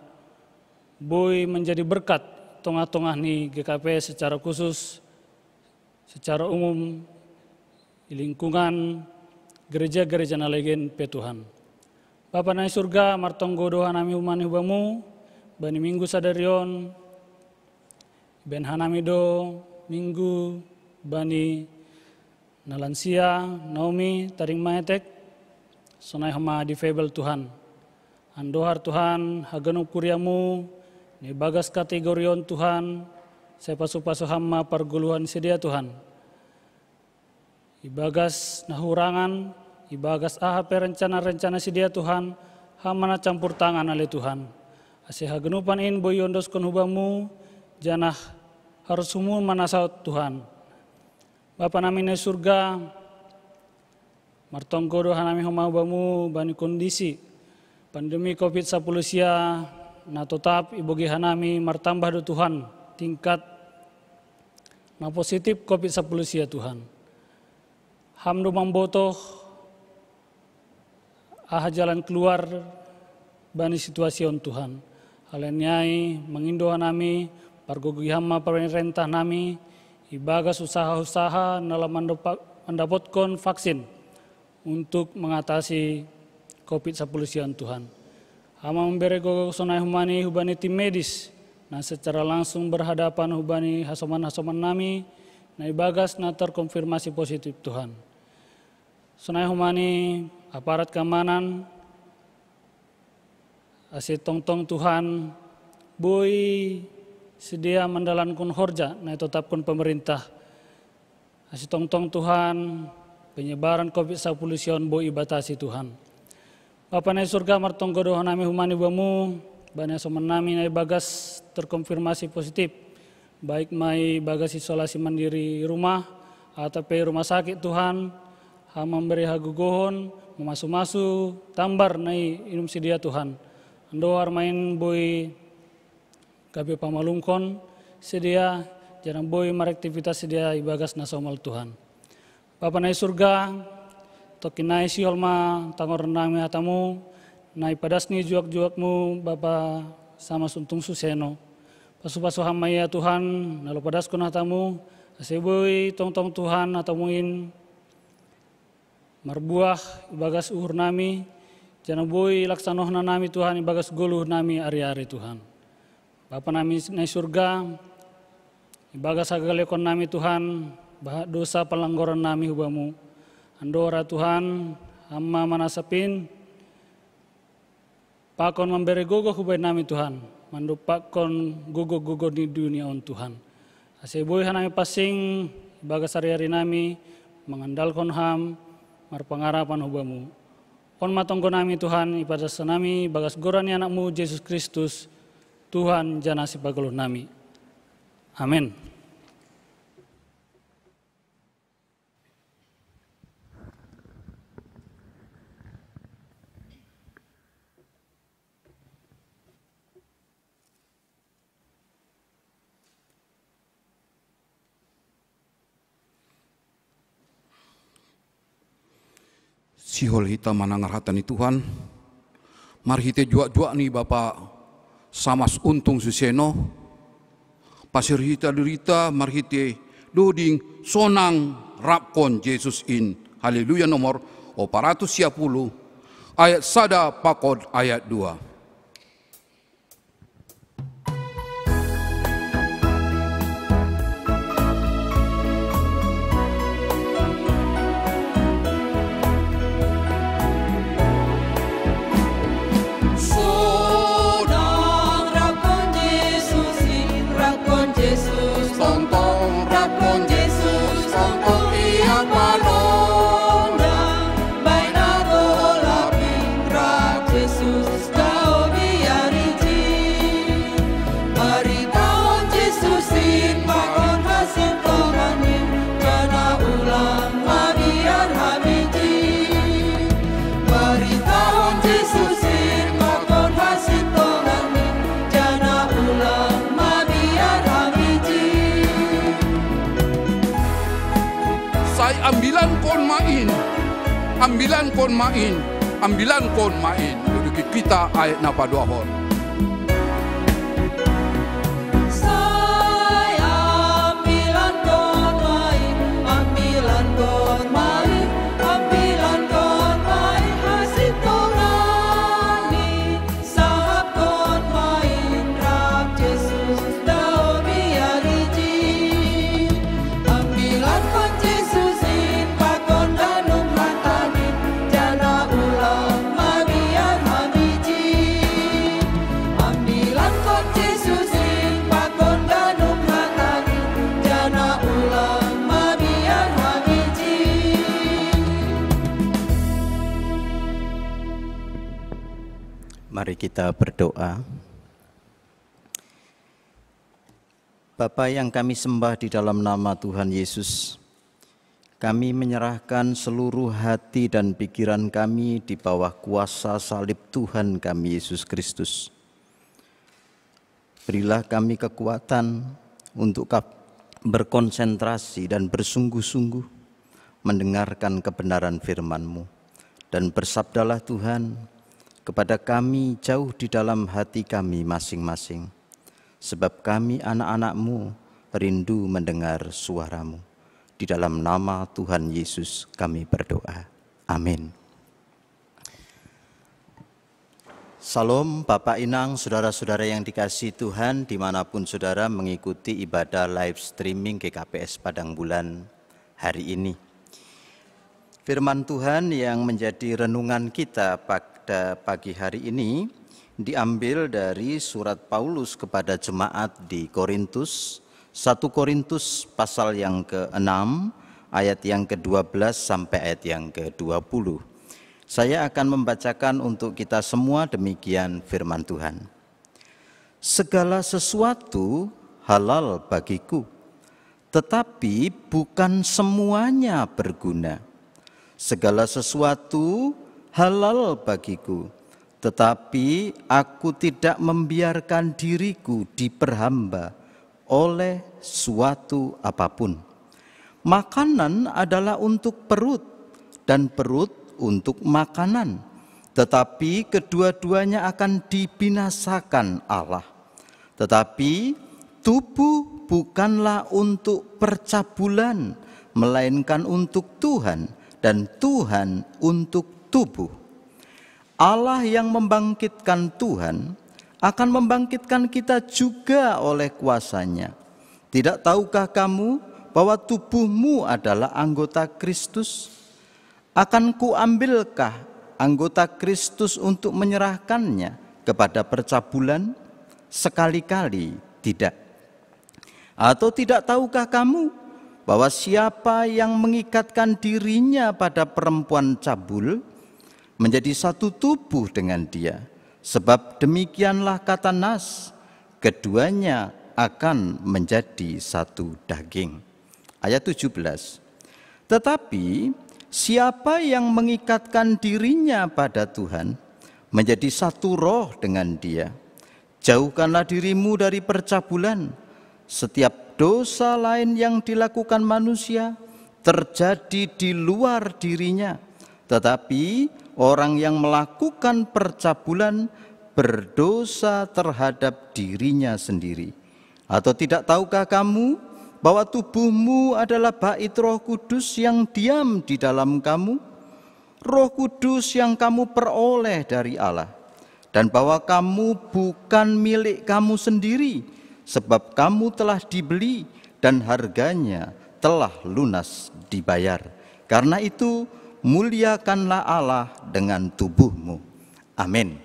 boi manjadi berkat tongah-tongah ni G K P secara khusus, secara umum, i lingkungan gereja-gereja na lain pe, Tuhan. Bapa na i surga, martonggo do hanami homa i hu Bamu bani minggu sadari on. Ibaen hanami do minggu bani na lansia, Naomi, Taring Maetek, sonai homa difabel, Tuhan. Andohar, Tuhan, haganup kuria-Mu na ibagas kategori on, Tuhan, sai pasu-pasu Ham ma pargoluhan sidea, Tuhan. Ibagas na hurangan, ibagas aha pe rencana-rencana sidea, Tuhan, Ham ma na campur tangan, ale Tuhan. Ase haganupan in boi iondoskon hu Bamu, janah harus Ho ma na saut, Tuhan. Bapa nami na i surga, Martonggo do hanami homa bamu bani kondisi pandemi covid sapuluh sia na totap ibogi hanami martambah do Tuhan tingkat na positif covid sapuluh sia Tuhan. Ham do mambotoh aha jalan keluar bani situasi on Tuhan. Halani ai mangindo hanami pargogi ham ma parentah nami ibagas usaha-usaha na lam mandopa- mandapotkon vaksin untuk mengatasi covid sapuluh sia on Tuhan. Ham ma mambere gogo sonai humani hubani tim medis na secara langsung berhadapan hubani hasoman-hasoman nami na ibagas na terkonfirmasi positif Tuhan. Sonai humani aparat keamanan ase tongtong Tuhan boi sedia mandalankon horja na itotapkon pemerintah. Ase tongtong Tuhan penyebaran covid sapuluh sia on boi ibatasi Tuhan. Bapa na i surga, martonggo do hanami humani bamu bani hasoman nami na ibagas terkonfirmasi positif, baik ma ibagas isolasi mandiri rumah atau pe rumah sakit Tuhan. Ham mambere hagogohon mamasu-masu tambar na i inum sedia Tuhan. Ando armain boi gabe pamalumkon sedia janah boi maraktivitas sedia ibagas na somal Tuhan. Bapa na i surga, tokin nai sihol ma tangoran nami hatamu na ipadas ni juak-juakmu Bapa Samas Untung Suseno. Pasu-pasu ham ma ia Tuhan na lo padaskon hatamu ase boi tongtong Tuhan hatamu in marbuah ibagas uhur nami, janah boi laksanohon nami Tuhan ibagas goluh nami ari-ari Tuhan. Bapa nami na i surga, ibagas hagalekon nami Tuhan, bahat dosa palanggoran nami hubamu. Andora Tuhan, ham ma manasapin, pakon mambere gogo hubaen nami Tuhan, mandompakkon gogo-gogo ni dunia on Tuhan. Ase boi hanami pansing ibagas ari-ari nami mangandalkon ham marpangarapan hubamu. On ma tonggo nami Tuhan ipadas nami ibagas goran ni anakmu Jesus Kristus, Tuhan janah sipagoluh nami. Amen. Sihol hita manangar hata ni Tuhan marhite juak-juak ni Bapa Samas Untung Suseno, pasir hita dirita marhite doding sonang rapkon Jesus in. Haleluya nomor oparatus sia puluh, ayat sada pakon ayat dua. Sai ambilankon ma in, ambilankon ma in, ambilankon ma in. Duduk kita ayat na paduahon. Mari kita berdoa. Bapa yang kami sembah di dalam nama Tuhan Yesus, Kami menyerahkan seluruh hati dan pikiran kami di bawah kuasa salib Tuhan kami, Yesus Kristus. Berilah kami kekuatan untuk kap- berkonsentrasi dan bersungguh-sungguh mendengarkan kebenaran firman-Mu. Dan bersabdalah, Tuhan, kepada kami jauh di dalam hati kami masing-masing, sebab kami, anak-anak-Mu, rindu mendengar suara-Mu. Di dalam nama Tuhan Yesus kami berdoa. Amin. Salam, Bapak, Inang, saudara-saudara yang dikasihi Tuhan, dimanapun saudara mengikuti ibadah live streaming G K P S Padang Bulan hari ini. Firman Tuhan yang menjadi renungan kita pada pagi hari ini diambil dari surat Paulus kepada jemaat di Korintus, satu Korintus pasal yang keenam, ayat yang kedua belas sampai ayat yang kedua puluh. Saya akan membacakan untuk kita semua, demikian firman Tuhan. Segala sesuatu halal bagiku, tetapi bukan semuanya berguna. Segala sesuatu halal bagiku, tetapi aku tidak membiarkan diriku diperhamba oleh suatu apapun. Makanan adalah untuk perut, dan perut untuk makanan, tetapi kedua-duanya akan dibinasakan Allah. Tetapi tubuh bukanlah untuk percabulan, melainkan untuk Tuhan, dan Tuhan untuk tubuh. Allah yang membangkitkan Tuhan akan membangkitkan kita juga oleh kuasa-Nya. Tidak tahukah kamu bahwa tubuhmu adalah anggota Kristus? Akan kuambilkah anggota Kristus untuk menyerahkannya kepada percabulan? Sekali-kali tidak. Atau tidak tahukah kamu bahwa siapa yang mengikatkan dirinya pada perempuan cabul menjadi satu tubuh dengan dia? Sebab demikianlah kata Nas, "Keduanya akan menjadi satu daging." Ayat tujuh belas. Tetapi siapa yang mengikatkan dirinya pada Tuhan menjadi satu roh dengan Dia. Jauhkanlah dirimu dari percabulan. Setiap dosa lain yang dilakukan manusia terjadi di luar dirinya, tetapi orang yang melakukan percabulan berdosa terhadap dirinya sendiri. Atau tidak tahukah kamu bahwa tubuhmu adalah bait Roh Kudus yang diam di dalam kamu, Roh Kudus yang kamu peroleh dari Allah, dan bahwa kamu bukan milik kamu sendiri, sebab kamu telah dibeli dan harganya telah lunas dibayar. Karena itu, muliakanlah Allah dengan tubuhmu. Amin.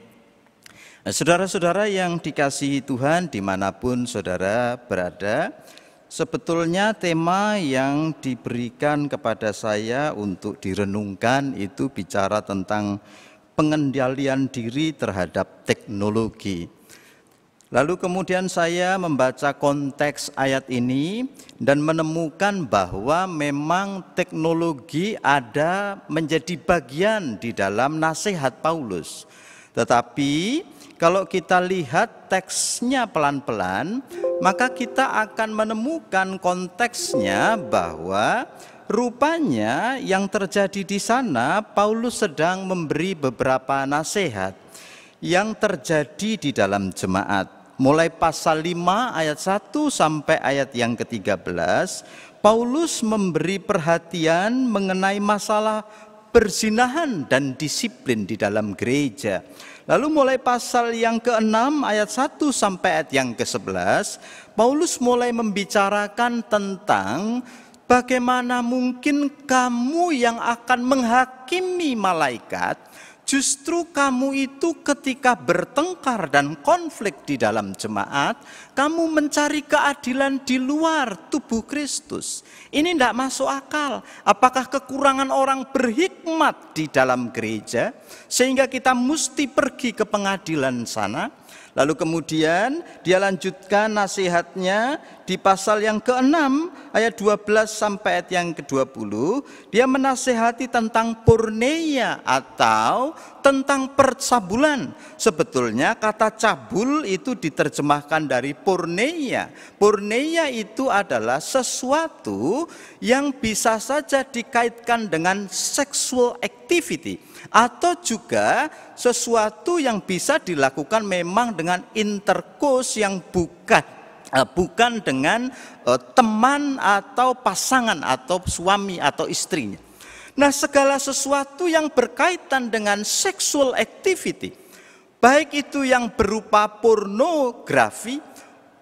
Nah, saudara-saudara yang dikasihi Tuhan, dimanapun saudara berada, sebetulnya tema yang diberikan kepada saya untuk direnungkan itu bicara tentang pengendalian diri terhadap teknologi. Lalu kemudian saya membaca konteks ayat ini dan menemukan bahwa memang teknologi ada menjadi bagian di dalam nasihat Paulus. Tetapi kalau kita lihat teksnya pelan-pelan, maka kita akan menemukan konteksnya bahwa rupanya yang terjadi di sana, Paulus sedang memberi beberapa nasihat yang terjadi di dalam jemaat. Mulai pasal lima ayat satu sampai ayat yang ketiga belas, Paulus memberi perhatian mengenai masalah perzinahan dan disiplin di dalam gereja. Lalu mulai pasal yang keenam ayat satu sampai ayat yang kesebelas, Paulus mulai membicarakan tentang bagaimana mungkin kamu yang akan menghakimi malaikat, justru kamu itu ketika bertengkar dan konflik di dalam jemaat, kamu mencari keadilan di luar tubuh Kristus. Ini tidak masuk akal. Apakah kekurangan orang berhikmat di dalam gereja sehingga kita mesti pergi ke pengadilan sana? Lalu kemudian dia lanjutkan nasihatnya Di pasal yang keenam ayat dua belas sampai ayat yang kedua puluh, dia menasehati tentang porneia atau tentang percabulan. Sebetulnya kata cabul itu diterjemahkan dari porneia. Porneia itu adalah sesuatu yang bisa saja dikaitkan dengan sexual activity atau juga sesuatu yang bisa dilakukan memang dengan intercourse yang bukan eh, bukan dengan eh, teman atau pasangan atau suami atau istrinya. Nah, segala sesuatu yang berkaitan dengan sexual activity, baik itu yang berupa pornografi,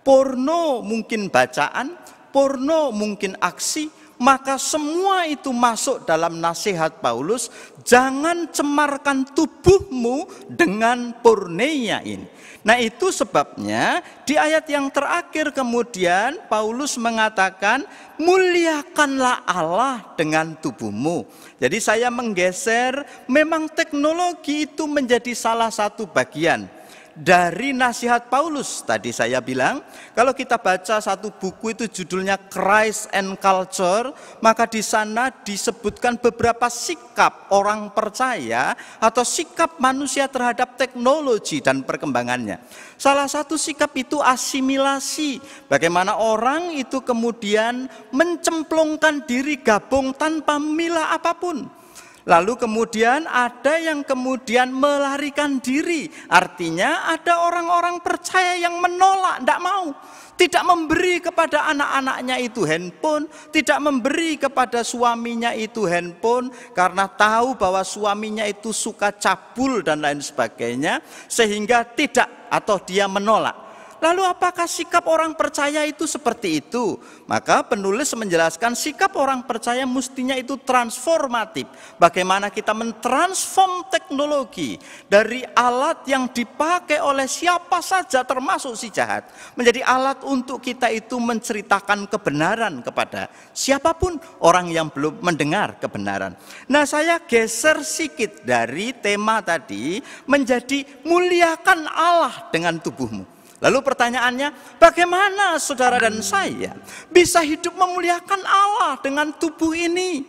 porno mungkin bacaan, porno mungkin aksi, maka semua itu masuk dalam nasihat Paulus, "Jangan cemarkan tubuhmu dengan porneia ini." Nah, itu sebabnya di ayat yang terakhir kemudian Paulus mengatakan, "Muliakanlah Allah dengan tubuhmu." Jadi saya menggeser, memang teknologi itu menjadi salah satu bagian dari nasihat Paulus. Tadi saya bilang, kalau kita baca satu buku itu judulnya Christ and Culture, maka di sana disebutkan beberapa sikap orang percaya atau sikap manusia terhadap teknologi dan perkembangannya. Salah satu sikap itu asimilasi, bagaimana orang itu kemudian mencemplungkan diri gabung tanpa memilah apapun. Lalu kemudian ada yang kemudian melarikan diri. Artinya ada orang-orang percaya yang menolak, tidak mau. Tidak memberi kepada anak-anaknya itu handphone, tidak memberi kepada suaminya itu handphone karena tahu bahwa suaminya itu suka cabul dan lain sebagainya, sehingga tidak atau dia menolak. Lalu apakah sikap orang percaya itu seperti itu? Maka penulis menjelaskan sikap orang percaya mestinya itu transformatif. Bagaimana kita mentransform teknologi dari alat yang dipakai oleh siapa saja termasuk si jahat menjadi alat untuk kita itu menceritakan kebenaran kepada siapapun orang yang belum mendengar kebenaran. Nah, saya geser sikit dari tema tadi menjadi muliakan Allah dengan tubuhmu. Lalu pertanyaannya, bagaimana saudara dan saya bisa hidup memuliakan Allah dengan tubuh ini?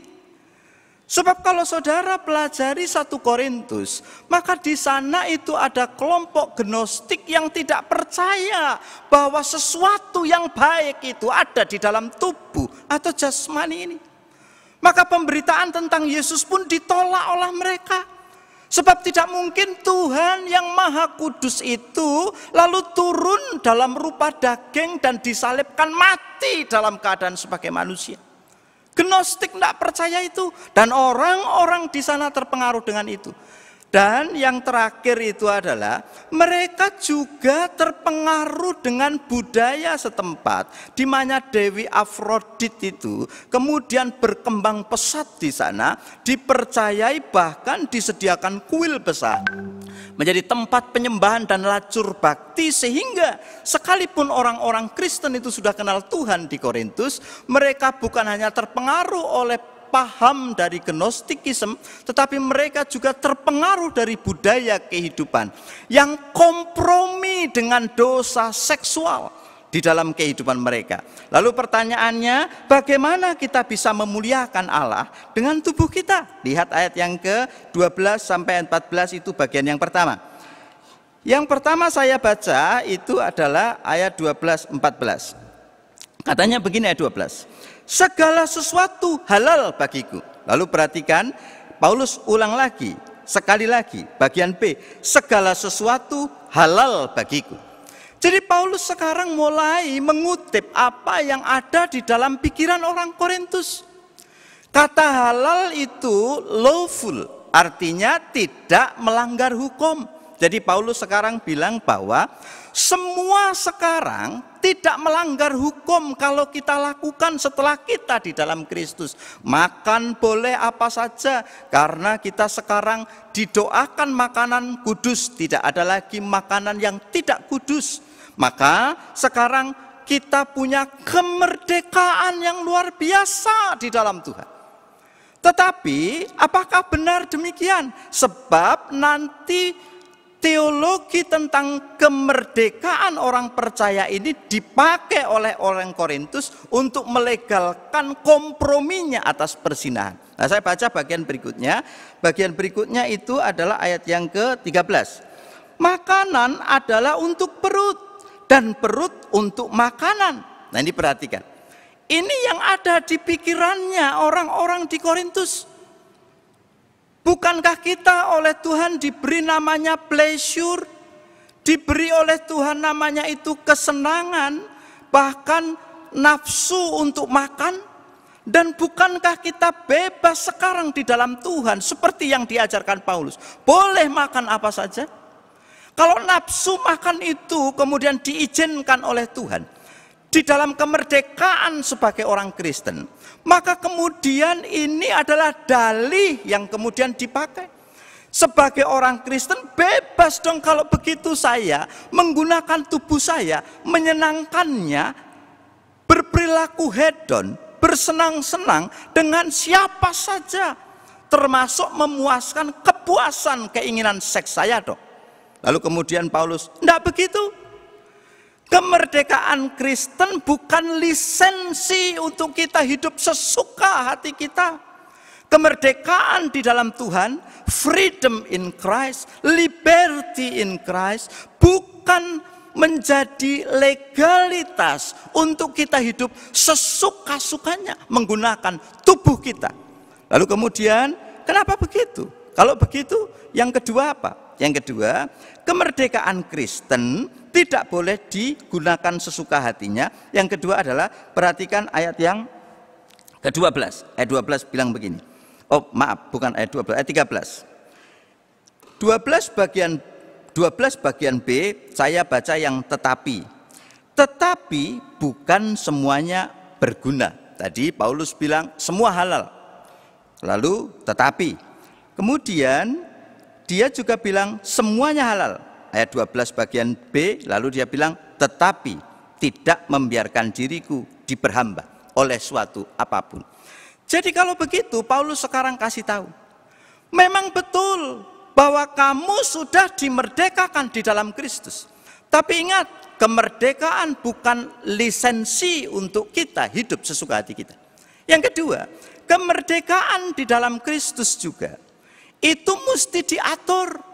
Sebab kalau saudara pelajari satu Korintus, maka di sana itu ada kelompok gnostik yang tidak percaya bahwa sesuatu yang baik itu ada di dalam tubuh atau jasmani ini. Maka pemberitaan tentang Yesus pun ditolak oleh mereka. Sebab tidak mungkin Tuhan yang maha kudus itu lalu turun dalam rupa daging dan disalibkan mati dalam keadaan sebagai manusia. Gnostik tidak percaya itu. Dan orang-orang di sana terpengaruh dengan itu. Dan yang terakhir itu adalah mereka juga terpengaruh dengan budaya setempat di mana Dewi Afrodit itu kemudian berkembang pesat di sana, dipercayai bahkan disediakan kuil besar menjadi tempat penyembahan dan lacur bakti, sehingga sekalipun orang-orang Kristen itu sudah kenal Tuhan di Korintus, mereka bukan hanya terpengaruh oleh paham dari Gnostikisme, tetapi mereka juga terpengaruh dari budaya kehidupan yang kompromi dengan dosa seksual di dalam kehidupan mereka. Lalu pertanyaannya, bagaimana kita bisa memuliakan Allah dengan tubuh kita? Lihat ayat yang ke-dua belas sampai empat belas, itu bagian yang pertama. Yang pertama saya baca itu adalah ayat dua belas empat belas. Katanya begini ayat dua belas, "Segala sesuatu halal bagiku." Lalu perhatikan, Paulus ulang lagi, sekali lagi, bagian B, "Segala sesuatu halal bagiku." Jadi Paulus sekarang mulai mengutip apa yang ada di dalam pikiran orang Korintus. Kata halal itu lawful, artinya tidak melanggar hukum. Jadi Paulus sekarang bilang bahwa semua sekarang tidak melanggar hukum kalau kita lakukan setelah kita di dalam Kristus. Makan boleh apa saja karena kita sekarang didoakan makanan kudus, tidak ada lagi makanan yang tidak kudus. Maka sekarang kita punya kemerdekaan yang luar biasa di dalam Tuhan. Tetapi apakah benar demikian? Sebab nanti Teologi tentang kemerdekaan orang percaya ini dipakai oleh orang Korintus untuk melegalkan komprominya atas perzinahan. Nah, saya baca bagian berikutnya. Bagian berikutnya itu adalah ayat yang ketiga belas. "Makanan adalah untuk perut, dan perut untuk makanan." Nah, ini perhatikan. Ini yang ada di pikirannya orang-orang di Korintus. Bukankah kita oleh Tuhan diberi namanya pleasure, diberi oleh Tuhan namanya itu kesenangan, bahkan nafsu untuk makan? Dan bukankah kita bebas sekarang di dalam Tuhan, seperti yang diajarkan Paulus? Boleh makan apa saja. Kalau nafsu makan itu kemudian diizinkan oleh Tuhan di dalam kemerdekaan sebagai orang Kristen, maka kemudian ini adalah dalih yang kemudian dipakai. Sebagai orang Kristen, bebas dong kalau begitu saya menggunakan tubuh saya, menyenangkannya, berperilaku hedon, bersenang-senang dengan siapa saja, termasuk memuaskan kepuasan keinginan seks saya dong. Lalu kemudian Paulus, "Enggak begitu. Kemerdekaan Kristen bukan lisensi untuk kita hidup sesuka hati kita. Kemerdekaan di dalam Tuhan, freedom in Christ, liberty in Christ, bukan menjadi legalitas untuk kita hidup sesuka-sukanya menggunakan tubuh kita." Lalu kemudian, kenapa begitu? Kalau begitu, yang kedua apa? Yang kedua, kemerdekaan Kristen tidak boleh digunakan sesuka hatinya. Yang kedua adalah, perhatikan ayat yang kedua belas. Ayat dua belas bilang begini. Oh, maaf, bukan ayat dua belas, ayat tiga belas. Dua belas bagian, dua belas bagian B, saya baca yang "tetapi". Tetapi bukan semuanya berguna. Tadi Paulus bilang semua halal. Lalu tetapi. Kemudian dia juga bilang semuanya halal. Ayat dua belas bagian B, lalu dia bilang tetapi tidak membiarkan diriku diperhamba oleh suatu apapun. Jadi kalau begitu Paulus sekarang kasih tahu, memang betul bahwa kamu sudah dimerdekakan di dalam Kristus. Tapi ingat, kemerdekaan bukan lisensi untuk kita hidup sesuka hati kita. Yang kedua, kemerdekaan di dalam Kristus juga itu mesti diatur.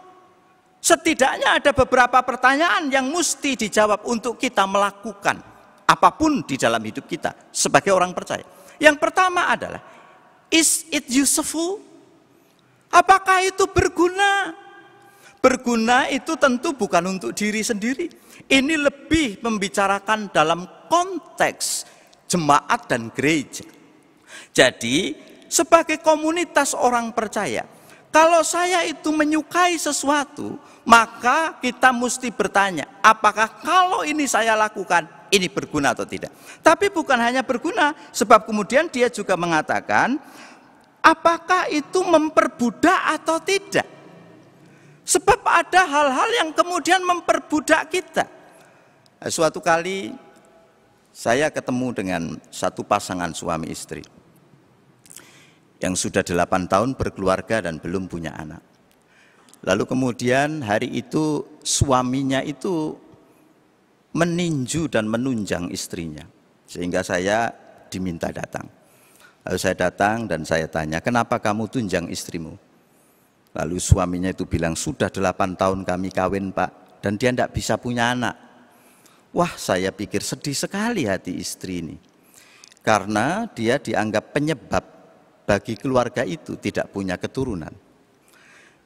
Setidaknya ada beberapa pertanyaan yang mesti dijawab untuk kita melakukan apapun di dalam hidup kita sebagai orang percaya. Yang pertama adalah, is it useful? Apakah itu berguna? Berguna itu tentu bukan untuk diri sendiri. Ini lebih membicarakan dalam konteks jemaat dan gereja. Jadi, sebagai komunitas orang percaya, kalau saya itu menyukai sesuatu, maka kita mesti bertanya, apakah kalau ini saya lakukan, ini berguna atau tidak? Tapi bukan hanya berguna, sebab kemudian dia juga mengatakan, apakah itu memperbudak atau tidak? Sebab ada hal-hal yang kemudian memperbudak kita. Suatu kali saya ketemu dengan satu pasangan suami istri yang sudah delapan tahun berkeluarga dan belum punya anak. Lalu kemudian hari itu suaminya itu meninju dan menunjang istrinya. Sehingga saya diminta datang. Lalu saya datang dan saya tanya, "Kenapa kamu tunjang istrimu?" Lalu suaminya itu bilang, "Sudah delapan tahun kami kawin, Pak, dan dia tidak bisa punya anak." Wah, saya pikir sedih sekali hati istri ini. Karena dia dianggap penyebab bagi keluarga itu tidak punya keturunan.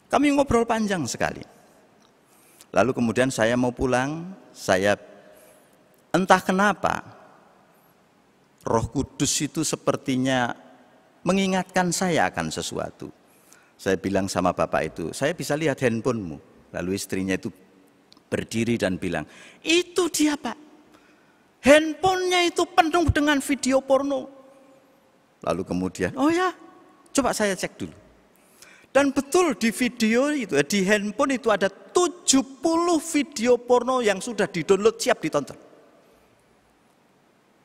Kami ngobrol panjang sekali. Lalu kemudian saya mau pulang, saya entah kenapa Roh Kudus itu sepertinya mengingatkan saya akan sesuatu. Saya bilang sama bapak itu, "Saya bisa lihat handphonemu?" Lalu istrinya itu berdiri dan bilang, "Itu dia, Pak. Handphonenya itu penuh dengan video porno." Lalu kemudian, "Oh ya, coba saya cek dulu." Dan betul di video itu, di handphone itu ada tujuh puluh video porno yang sudah di-download siap ditonton.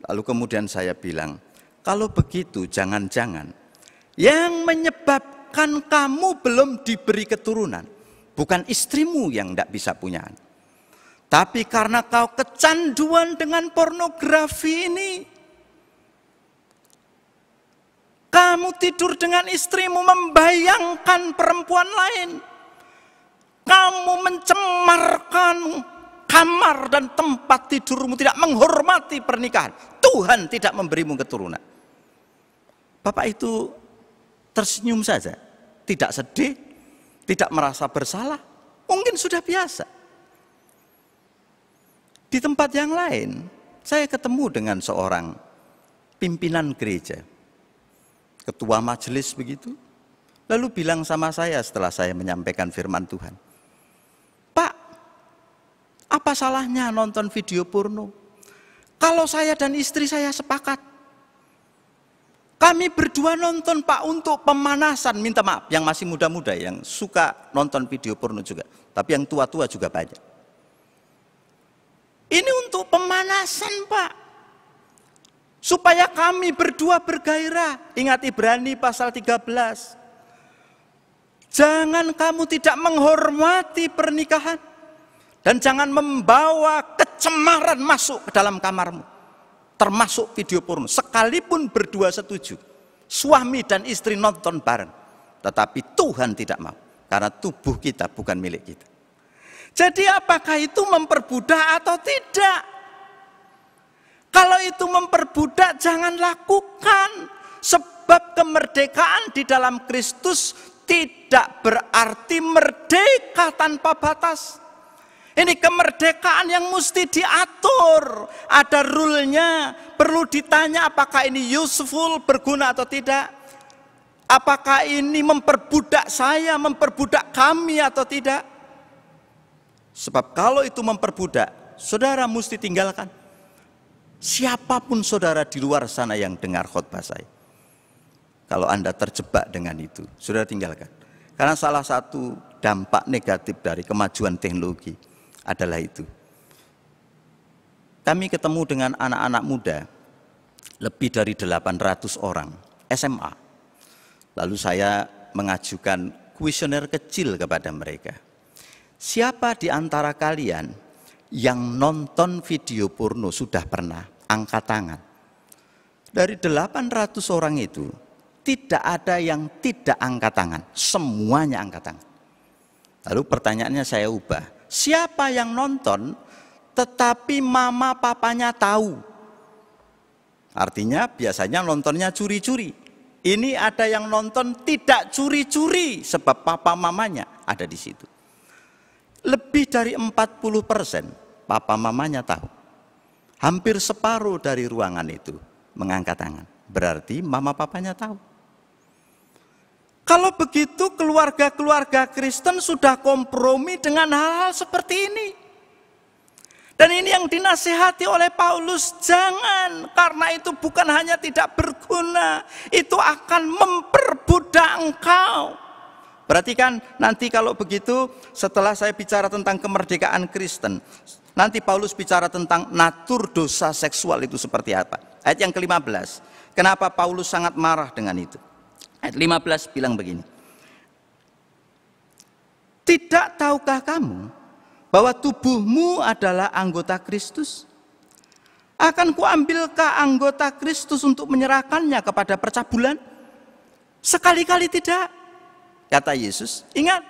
Lalu kemudian saya bilang, "Kalau begitu jangan-jangan yang menyebabkan kamu belum diberi keturunan Bukan istrimu yang tidak bisa punya anak. Tapi karena kau kecanduan dengan pornografi ini, kamu tidur dengan istrimu membayangkan perempuan lain. Kamu mencemarkan kamar dan tempat tidurmu, tidak menghormati pernikahan. Tuhan tidak memberimu keturunan. Bapak itu tersenyum saja, tidak sedih, tidak merasa bersalah. Mungkin sudah biasa. Di tempat yang lain, saya ketemu dengan seorang pimpinan gereja, ketua majelis begitu, lalu bilang sama saya setelah saya menyampaikan firman Tuhan, "Pak, apa salahnya nonton video porno? Kalau saya dan istri saya sepakat, kami berdua nonton, Pak, untuk pemanasan." Minta maaf, yang masih muda-muda yang suka nonton video porno juga, tapi yang tua-tua juga banyak. "Ini untuk pemanasan, Pak, supaya kami berdua bergairah." Ingat Ibrani pasal tiga belas. "Jangan kamu tidak menghormati pernikahan, dan jangan membawa kecemaran masuk ke dalam kamarmu, termasuk video porno." Sekalipun berdua setuju, suami dan istri nonton bareng, tetapi Tuhan tidak mau, karena tubuh kita bukan milik kita. Jadi, apakah itu memperbudak atau tidak? Kalau itu memperbudak, jangan lakukan. Sebab kemerdekaan di dalam Kristus tidak berarti merdeka tanpa batas. Ini kemerdekaan yang mesti diatur. Ada rule-nya, perlu ditanya apakah ini useful, berguna atau tidak. Apakah ini memperbudak saya, memperbudak kami atau tidak? Sebab kalau itu memperbudak, saudara mesti tinggalkan. Siapapun saudara di luar sana yang dengar khotbah saya, kalau Anda terjebak dengan itu, saudara tinggalkan. Karena salah satu dampak negatif dari kemajuan teknologi adalah itu. Kami ketemu dengan anak-anak muda, lebih dari delapan ratus orang, S M A. Lalu saya mengajukan kuesioner kecil kepada mereka. "Siapa di antara kalian yang nonton video porno sudah pernah? Angkat tangan." Dari delapan ratus orang itu, tidak ada yang tidak angkat tangan, semuanya angkat tangan. Lalu pertanyaannya saya ubah, "Siapa yang nonton tetapi mama papanya tahu?" Artinya biasanya nontonnya curi-curi. Ini ada yang nonton tidak curi-curi sebab papa mamanya ada di situ. Lebih dari empat puluh persen papa mamanya tahu. Hampir separuh dari ruangan itu mengangkat tangan. Berarti mama papanya tahu. Kalau begitu, keluarga-keluarga Kristen sudah kompromi dengan hal-hal seperti ini. Dan ini yang dinasihati oleh Paulus, "Jangan, karena itu bukan hanya tidak berguna, itu akan memperbudak engkau." Perhatikan, nanti kalau begitu, setelah saya bicara tentang kemerdekaan Kristen, nanti Paulus bicara tentang natur dosa seksual itu seperti apa. Ayat yang kelima belas. Kenapa Paulus sangat marah dengan itu? Ayat lima belas bilang begini, "Tidak tahukah kamu bahwa tubuhmu adalah anggota Kristus? Akan kuambilkah anggota Kristus untuk menyerahkannya kepada percabulan? Sekali-kali tidak," kata Yesus. Ingat,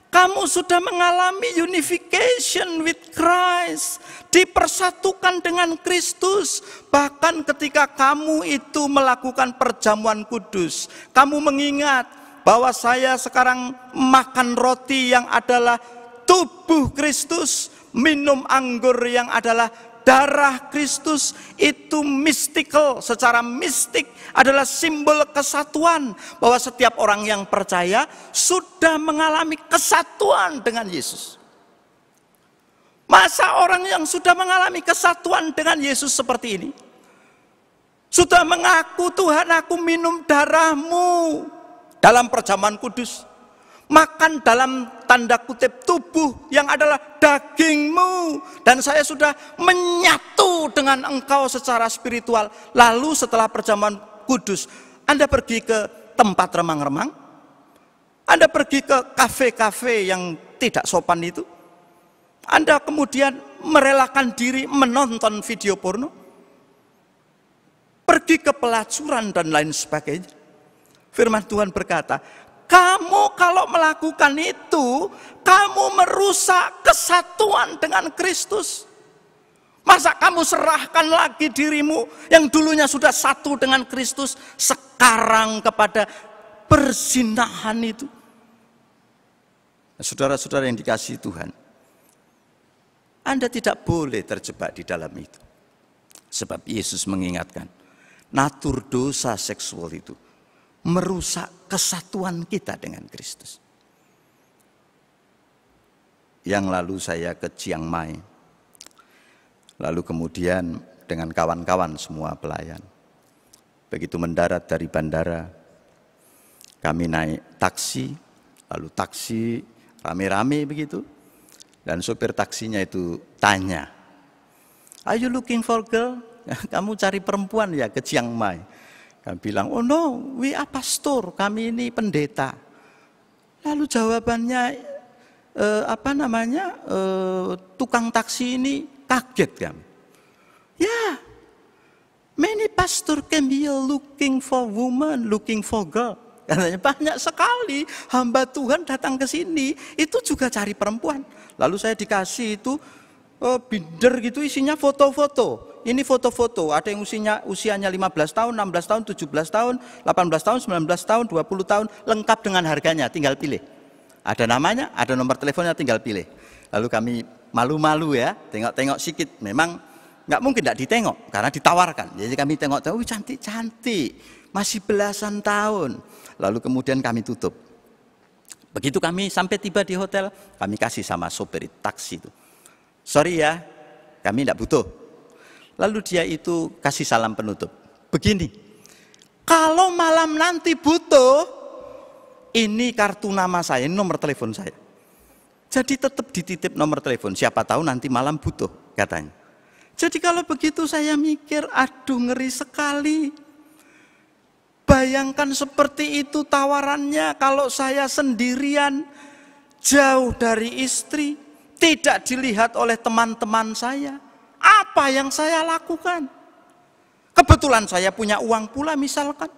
kamu sudah mengalami unification with Christ, dipersatukan dengan Kristus. Bahkan ketika kamu itu melakukan perjamuan kudus, kamu mengingat bahwa saya sekarang makan roti yang adalah tubuh Kristus, minum anggur yang adalah darah Kristus. Itu mystical, secara mistik adalah simbol kesatuan, bahwa setiap orang yang percaya sudah mengalami kesatuan dengan Yesus. Masa orang yang sudah mengalami kesatuan dengan Yesus seperti ini, sudah mengaku, "Tuhan, aku minum darahmu dalam perjamuan kudus, makan dalam tanda kutip tubuh yang adalah dagingmu, dan saya sudah menyatu dengan engkau secara spiritual." Lalu setelah perjamuan kudus, Anda pergi ke tempat remang-remang, Anda pergi ke kafe-kafe yang tidak sopan itu. Anda kemudian merelakan diri menonton video porno, pergi ke pelacuran dan lain sebagainya. Firman Tuhan berkata, "Kamu kalau melakukan itu, kamu merusak kesatuan dengan Kristus." Masa kamu serahkan lagi dirimu yang dulunya sudah satu dengan Kristus, sekarang kepada perzinahan itu? Nah, saudara-saudara yang dikasihi Tuhan, Anda tidak boleh terjebak di dalam itu. Sebab Yesus mengingatkan, natur dosa seksual itu merusak kesatuan kita dengan Kristus. Yang lalu saya ke Chiang Mai. Lalu kemudian dengan kawan-kawan semua pelayan. Begitu mendarat dari bandara, kami naik taksi, lalu taksi rame-rame begitu. Dan sopir taksinya itu tanya, "Are you looking for girl?" "Kamu cari perempuan ya ke Chiang Mai?" Kami bilang, "Oh no, we are pastor, kami ini pendeta." Lalu jawabannya, eh, apa namanya, eh, tukang taksi ini kaget kan. "Ya, many pastor came here looking for woman, looking for girl." Katanya, "Banyak sekali hamba Tuhan datang ke sini, itu juga cari perempuan." Lalu saya dikasih itu, eh, binder gitu, isinya foto-foto. Ini foto-foto, ada yang usianya, usianya lima belas tahun, enam belas tahun, tujuh belas tahun, delapan belas tahun, sembilan belas tahun, dua puluh tahun, lengkap dengan harganya, tinggal pilih. Ada namanya, ada nomor teleponnya, tinggal pilih. Lalu kami malu-malu ya, tengok-tengok sikit. Memang nggak mungkin nggak ditengok, karena ditawarkan. Jadi kami tengok-tengok, "Wih, cantik-cantik, masih belasan tahun." Lalu kemudian kami tutup. Begitu kami sampai tiba di hotel, kami kasih sama sopir taksi itu, "Sorry ya, kami tidak butuh." Lalu dia itu kasih salam penutup. "Begini, kalau malam nanti butuh, ini kartu nama saya, ini nomor telepon saya." Jadi tetap dititip nomor telepon, siapa tahu nanti malam butuh, katanya. Jadi kalau begitu saya mikir, "Aduh, ngeri sekali." Bayangkan seperti itu tawarannya kalau saya sendirian, jauh dari istri, tidak dilihat oleh teman-teman saya. Apa yang saya lakukan? Kebetulan saya punya uang pula misalkan.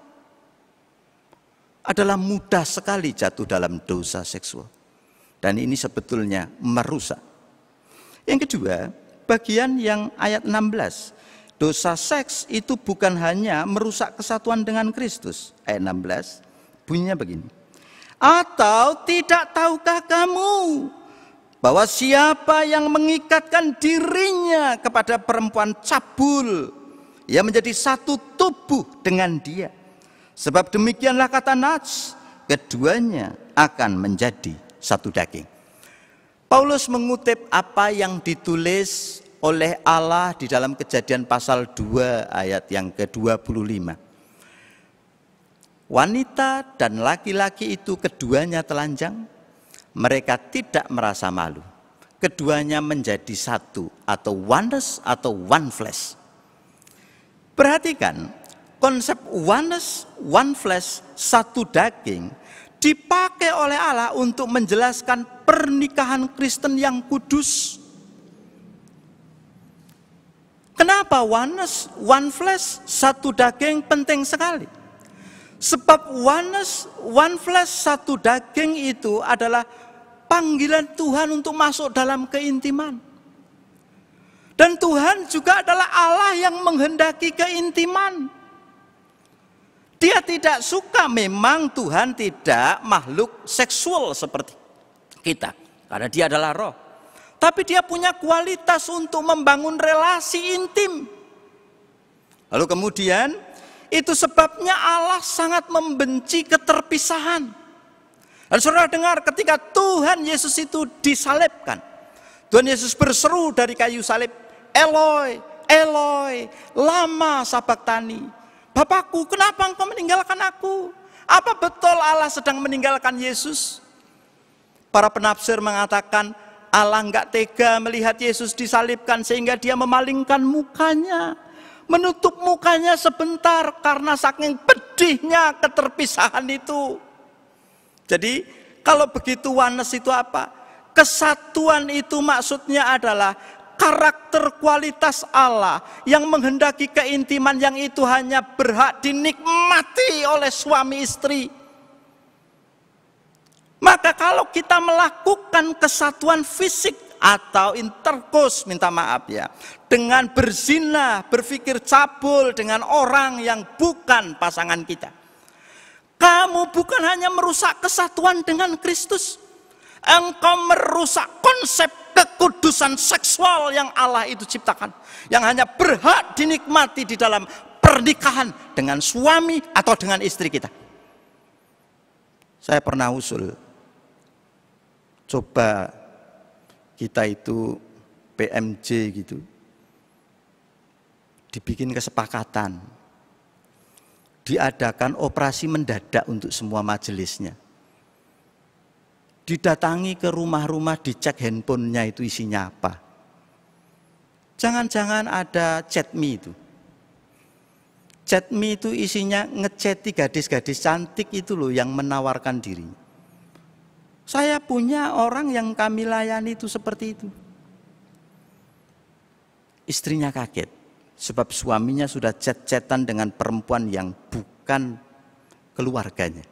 Adalah mudah sekali jatuh dalam dosa seksual. Dan ini sebetulnya merusak. Yang kedua, bagian yang ayat enam belas. Dosa seks itu bukan hanya merusak kesatuan dengan Kristus. Ayat enam belas, bunyinya begini. "Atau tidak tahukah kamu bahwa siapa yang mengikatkan dirinya kepada perempuan cabul, ia menjadi satu tubuh dengan dia? Sebab demikianlah kata Nas, keduanya akan menjadi satu daging." Paulus mengutip apa yang ditulis oleh Allah di dalam Kejadian pasal dua ayat yang kedua puluh lima. "Wanita dan laki-laki itu keduanya telanjang, mereka tidak merasa malu. Keduanya menjadi satu atau oneness atau one flesh." Perhatikan, konsep oneness, one flesh, satu daging, dipakai oleh Allah untuk menjelaskan pernikahan Kristen yang kudus. Kenapa oneness, one flesh, satu daging penting sekali? Sebab oneness, one flesh, satu daging itu adalah panggilan Tuhan untuk masuk dalam keintiman. Dan Tuhan juga adalah Allah yang menghendaki keintiman. Dia tidak suka, memang Tuhan tidak makhluk seksual seperti kita, karena dia adalah roh. Tapi dia punya kualitas untuk membangun relasi intim. Lalu kemudian, itu sebabnya Allah sangat membenci keterpisahan. Dan saudara dengar, ketika Tuhan Yesus itu disalibkan, Tuhan Yesus berseru dari kayu salib, "Eloi, Eloi, lama sabachthani?" "Bapakku, kenapa engkau meninggalkan aku?" Apa betul Allah sedang meninggalkan Yesus? Para penafsir mengatakan, Allah nggak tega melihat Yesus disalibkan sehingga dia memalingkan mukanya, menutup mukanya sebentar karena saking pedihnya keterpisahan itu. Jadi, kalau begitu oneness itu apa? Kesatuan itu maksudnya adalah karakter kualitas Allah yang menghendaki keintiman yang itu hanya berhak dinikmati oleh suami istri. Maka kalau kita melakukan kesatuan fisik atau interkos, minta maaf ya, dengan berzina, berpikir cabul dengan orang yang bukan pasangan kita, kamu bukan hanya merusak kesatuan dengan Kristus, engkau merusak konsep kekudusan seksual yang Allah itu ciptakan, yang hanya berhak dinikmati di dalam pernikahan dengan suami atau dengan istri kita. Saya pernah usul, coba kita itu P M J gitu, dibikin kesepakatan, diadakan operasi mendadak untuk semua majelisnya, didatangi ke rumah-rumah, dicek handphonenya itu isinya apa. Jangan-jangan ada chat me itu. Chat me itu isinya ngechat gadis-gadis cantik itu loh yang menawarkan dirinya. Saya punya orang yang kami layani itu seperti itu. Istrinya kaget sebab suaminya sudah chat-chatan dengan perempuan yang bukan keluarganya.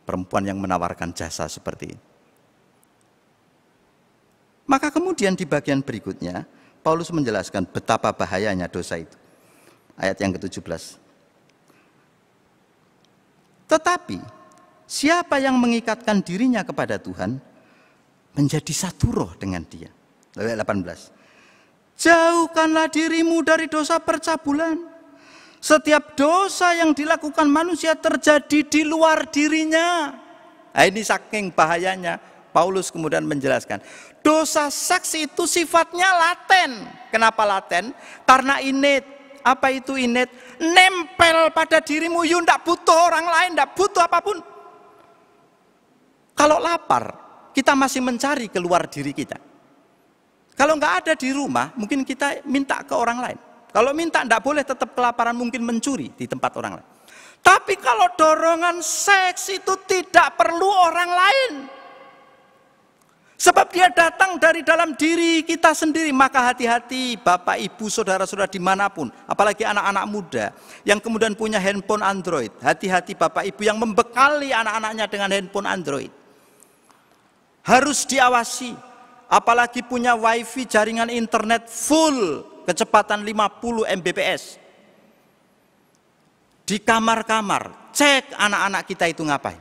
Perempuan yang menawarkan jasa seperti ini. Maka kemudian di bagian berikutnya, Paulus menjelaskan betapa bahayanya dosa itu. Ayat yang ketujuh belas. Tetapi siapa yang mengikatkan dirinya kepada Tuhan menjadi satu roh dengan dia. Ayat delapan belas. Jauhkanlah dirimu dari dosa percabulan. Setiap dosa yang dilakukan manusia terjadi di luar dirinya. Nah, ini saking bahayanya. Paulus kemudian menjelaskan, dosa seks itu sifatnya laten. Kenapa laten? Karena innate. Apa itu innate? Nempel pada dirimu. You ndak butuh orang lain, ndak butuh apapun. Kalau lapar, kita masih mencari keluar diri kita. Kalau nggak ada di rumah, mungkin kita minta ke orang lain. Kalau minta, ndak boleh, tetap kelaparan, mungkin mencuri di tempat orang lain. Tapi kalau dorongan seks itu tidak perlu orang lain. Sebab dia datang dari dalam diri kita sendiri. Maka hati-hati Bapak Ibu saudara-saudara dimanapun, apalagi anak-anak muda yang kemudian punya handphone Android. Hati-hati Bapak Ibu yang membekali anak-anaknya dengan handphone Android. Harus diawasi, apalagi punya wifi, jaringan internet full kecepatan lima puluh M B P S. Di kamar-kamar, cek anak-anak kita itu ngapain.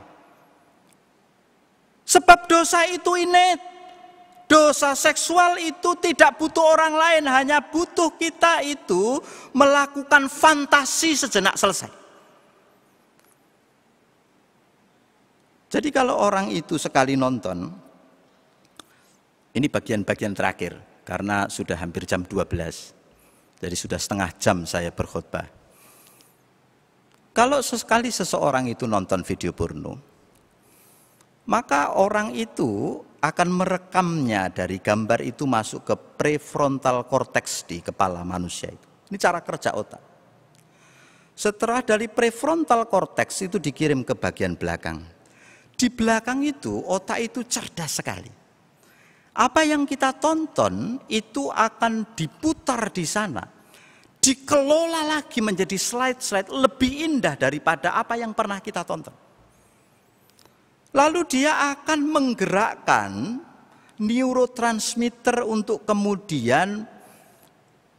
Sebab dosa itu innate. Dosa seksual itu tidak butuh orang lain, hanya butuh kita itu melakukan fantasi sejenak, selesai. Jadi kalau orang itu sekali nonton, ini bagian-bagian terakhir karena sudah hampir jam dua belas. Jadi sudah setengah jam saya berkhutbah. Kalau sesekali seseorang itu nonton video porno, maka orang itu akan merekamnya dari gambar itu masuk ke prefrontal cortex di kepala manusia itu. Ini cara kerja otak. Setelah dari prefrontal cortex itu dikirim ke bagian belakang. Di belakang itu otak itu cerdas sekali. Apa yang kita tonton itu akan diputar di sana, dikelola lagi menjadi slide-slide lebih indah daripada apa yang pernah kita tonton. Lalu dia akan menggerakkan neurotransmitter untuk kemudian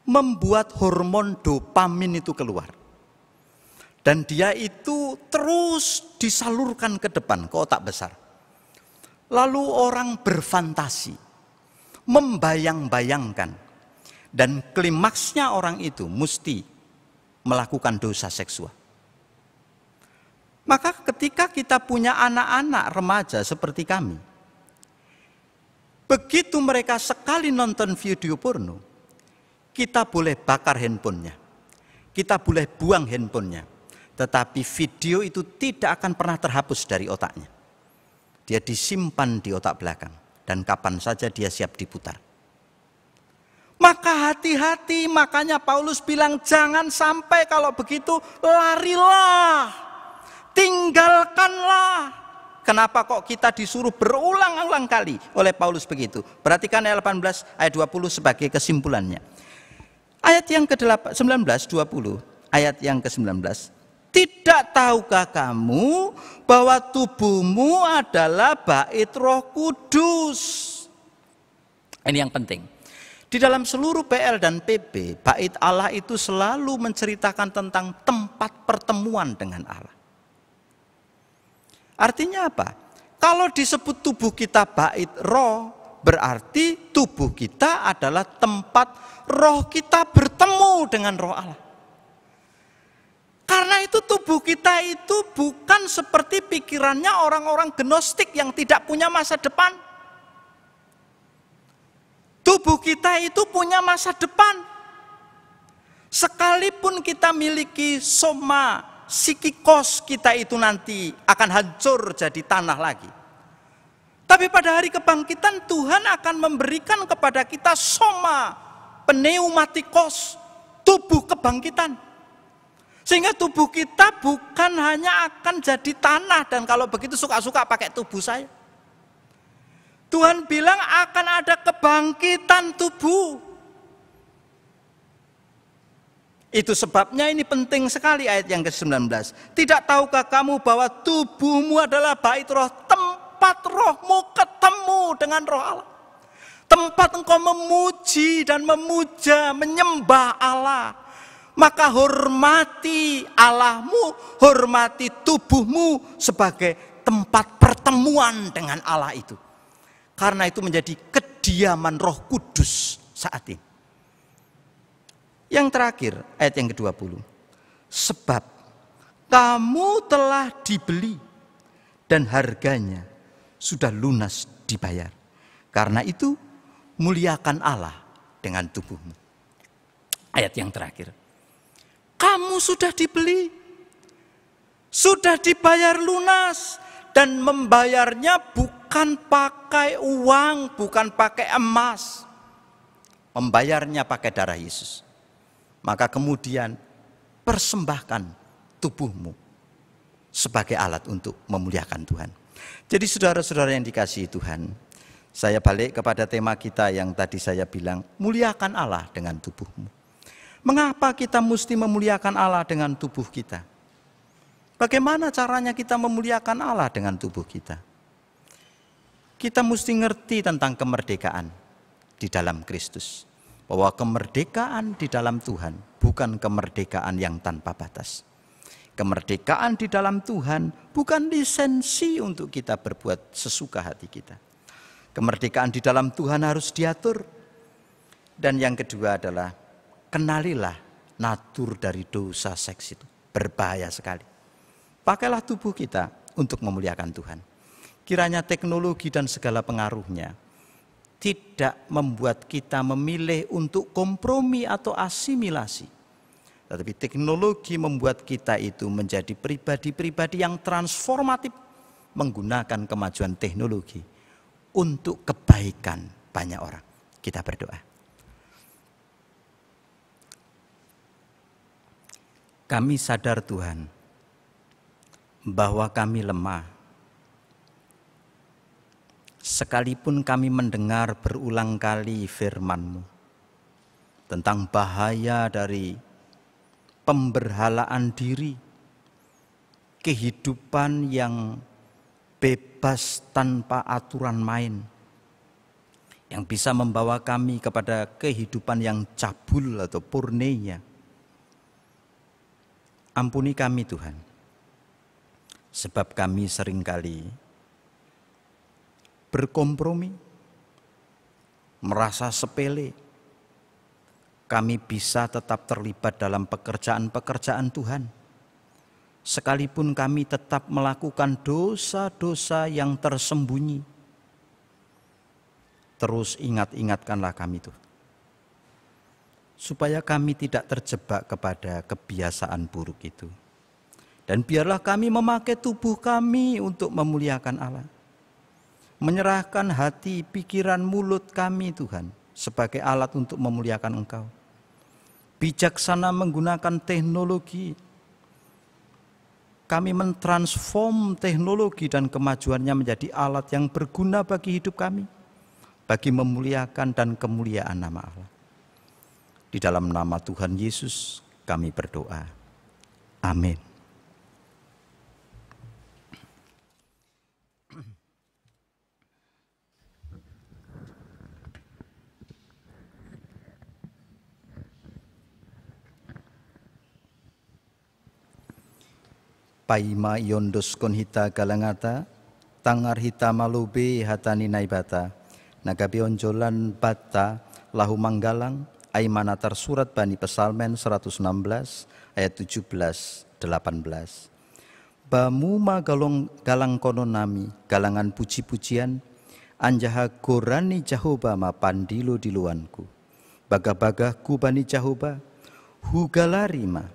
membuat hormon dopamin itu keluar. Dan dia itu terus disalurkan ke depan, ke otak besar. Lalu orang berfantasi, membayang-bayangkan. Dan klimaksnya orang itu mesti melakukan dosa seksual. Maka ketika kita punya anak-anak remaja seperti kami, begitu mereka sekali nonton video porno, kita boleh bakar handphonenya, kita boleh buang handphonenya, tetapi video itu tidak akan pernah terhapus dari otaknya. Dia disimpan di otak belakang dan kapan saja dia siap diputar. Maka hati-hati, makanya Paulus bilang, jangan sampai kalau begitu larilah, tinggalkanlah. Kenapa kok kita disuruh berulang-ulang kali oleh Paulus begitu? Perhatikan ayat delapan belas, ayat dua puluh sebagai kesimpulannya. Ayat yang ke-19, dua puluh, ayat yang ke-19. "Tidak tahukah kamu bahwa tubuhmu adalah bait Roh Kudus?" Ini yang penting. Di dalam seluruh P L dan P B, bait Allah itu selalu menceritakan tentang tempat pertemuan dengan Allah. Artinya apa? Kalau disebut tubuh kita bait roh, berarti tubuh kita adalah tempat roh kita bertemu dengan roh Allah. Karena itu tubuh kita itu bukan seperti pikirannya orang-orang gnostik yang tidak punya masa depan. Tubuh kita itu punya masa depan. Sekalipun kita miliki soma, psikikos kita itu nanti akan hancur jadi tanah lagi. Tapi pada hari kebangkitan Tuhan akan memberikan kepada kita soma, pneumatikos, tubuh kebangkitan. Sehingga tubuh kita bukan hanya akan jadi tanah dan kalau begitu suka-suka pakai tubuh saya. Tuhan bilang akan ada kebangkitan tubuh. Itu sebabnya ini penting sekali ayat yang ke-19. "Tidak tahukah kamu bahwa tubuhmu adalah bait roh, tempat rohmu ketemu dengan roh Allah? Tempat engkau memuji dan memuja, menyembah Allah. Maka hormati Allahmu, hormati tubuhmu sebagai tempat pertemuan dengan Allah itu. Karena itu menjadi kediaman Roh Kudus saat ini." Yang terakhir, ayat yang ke-20. "Sebab kamu telah dibeli dan harganya sudah lunas dibayar. Karena itu, muliakan Allah dengan tubuhmu." Ayat yang terakhir. Kamu sudah dibeli, sudah dibayar lunas, dan membayarnya bukan pakai uang, bukan pakai emas. Membayarnya pakai darah Yesus. Maka kemudian persembahkan tubuhmu sebagai alat untuk memuliakan Tuhan. Jadi saudara-saudara yang dikasihi Tuhan, saya balik kepada tema kita yang tadi saya bilang, muliakan Allah dengan tubuhmu. Mengapa kita mesti memuliakan Allah dengan tubuh kita? Bagaimana caranya kita memuliakan Allah dengan tubuh kita? Kita mesti ngerti tentang kemerdekaan di dalam Kristus. Bahwa kemerdekaan di dalam Tuhan bukan kemerdekaan yang tanpa batas. Kemerdekaan di dalam Tuhan bukan lisensi untuk kita berbuat sesuka hati kita. Kemerdekaan di dalam Tuhan harus diatur. Dan yang kedua adalah kenalilah natur dari dosa seks itu. Berbahaya sekali. Pakailah tubuh kita untuk memuliakan Tuhan. Kiranya teknologi dan segala pengaruhnya tidak membuat kita memilih untuk kompromi atau asimilasi. Tetapi teknologi membuat kita itu menjadi pribadi-pribadi yang transformatif, menggunakan kemajuan teknologi untuk kebaikan banyak orang. Kita berdoa. Kami sadar, Tuhan, bahwa kami lemah. Sekalipun kami mendengar berulang kali firman-Mu tentang bahaya dari pemberhalaan diri, kehidupan yang bebas tanpa aturan main, yang bisa membawa kami kepada kehidupan yang cabul atau porneia. Ampuni kami, Tuhan, sebab kami seringkali berkompromi, merasa sepele. Kami bisa tetap terlibat dalam pekerjaan-pekerjaan Tuhan, sekalipun kami tetap melakukan dosa-dosa yang tersembunyi. Terus ingat-ingatkanlah kami, Tuhan, supaya kami tidak terjebak kepada kebiasaan buruk itu. Dan biarlah kami memakai tubuh kami untuk memuliakan Allah. Menyerahkan hati, pikiran, mulut kami, Tuhan, sebagai alat untuk memuliakan Engkau. Bijaksana menggunakan teknologi, kami mentransform teknologi dan kemajuannya menjadi alat yang berguna bagi hidup kami, bagi memuliakan dan kemuliaan nama Allah. Di dalam nama Tuhan Yesus kami berdoa. Amin. Paima iondoskon hita galangata, tangar hita malobei hata ni Naibata, na gabe onjolan banta laho manggalang, ai ma na tarsurat bani Psalmen seratus enam belas ayat tujuh belas, delapan belas. Bamu ma galong-, galangkononnami galangan puji-pujian, anjaha goran ni Jahowa ma pandilo-diloanku. Bagah-bagahku bani Jahowa, hugalari ma,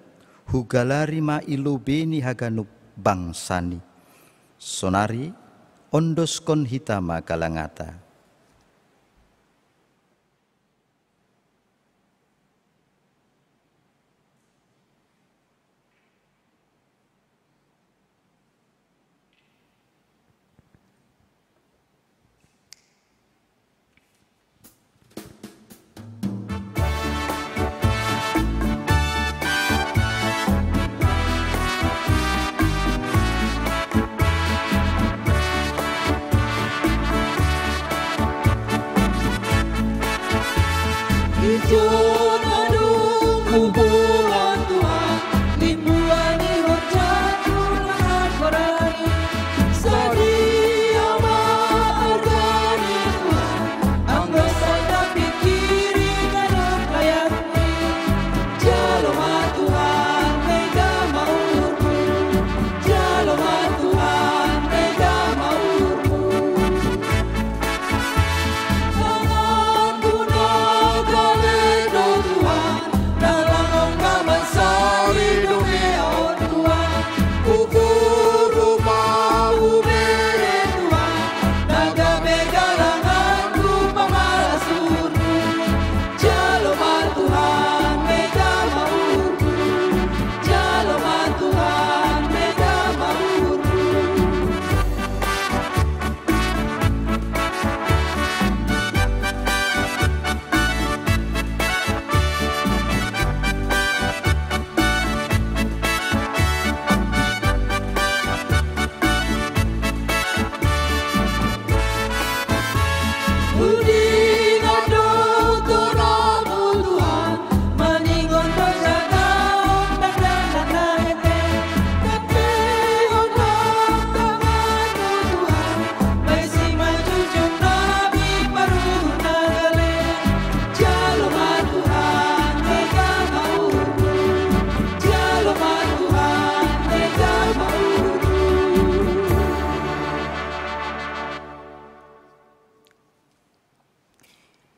hugalari ma i lobei ni haganup bangsani. Sonari, ondoskon hita ma galangata.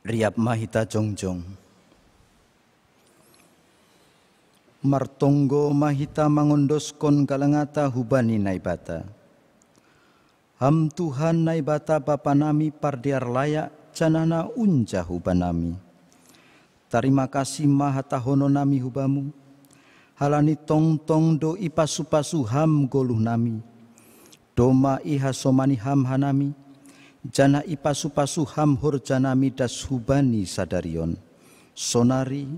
Riap ma hita jongjong. Martonggo ma hita mangondoskon galangata hubani Naibata. Ham Tuhan Naibata Bapanami pardear layak, janah na unjah hubanami. Tarima kasih ma hatahononnami hubamu, halani tongtong do ipasu-pasu Ham goluhnami. Domma ihasomani Ham hanami, janah ipasu-pasu Ham horjanami das hubani sadari on. Sonari,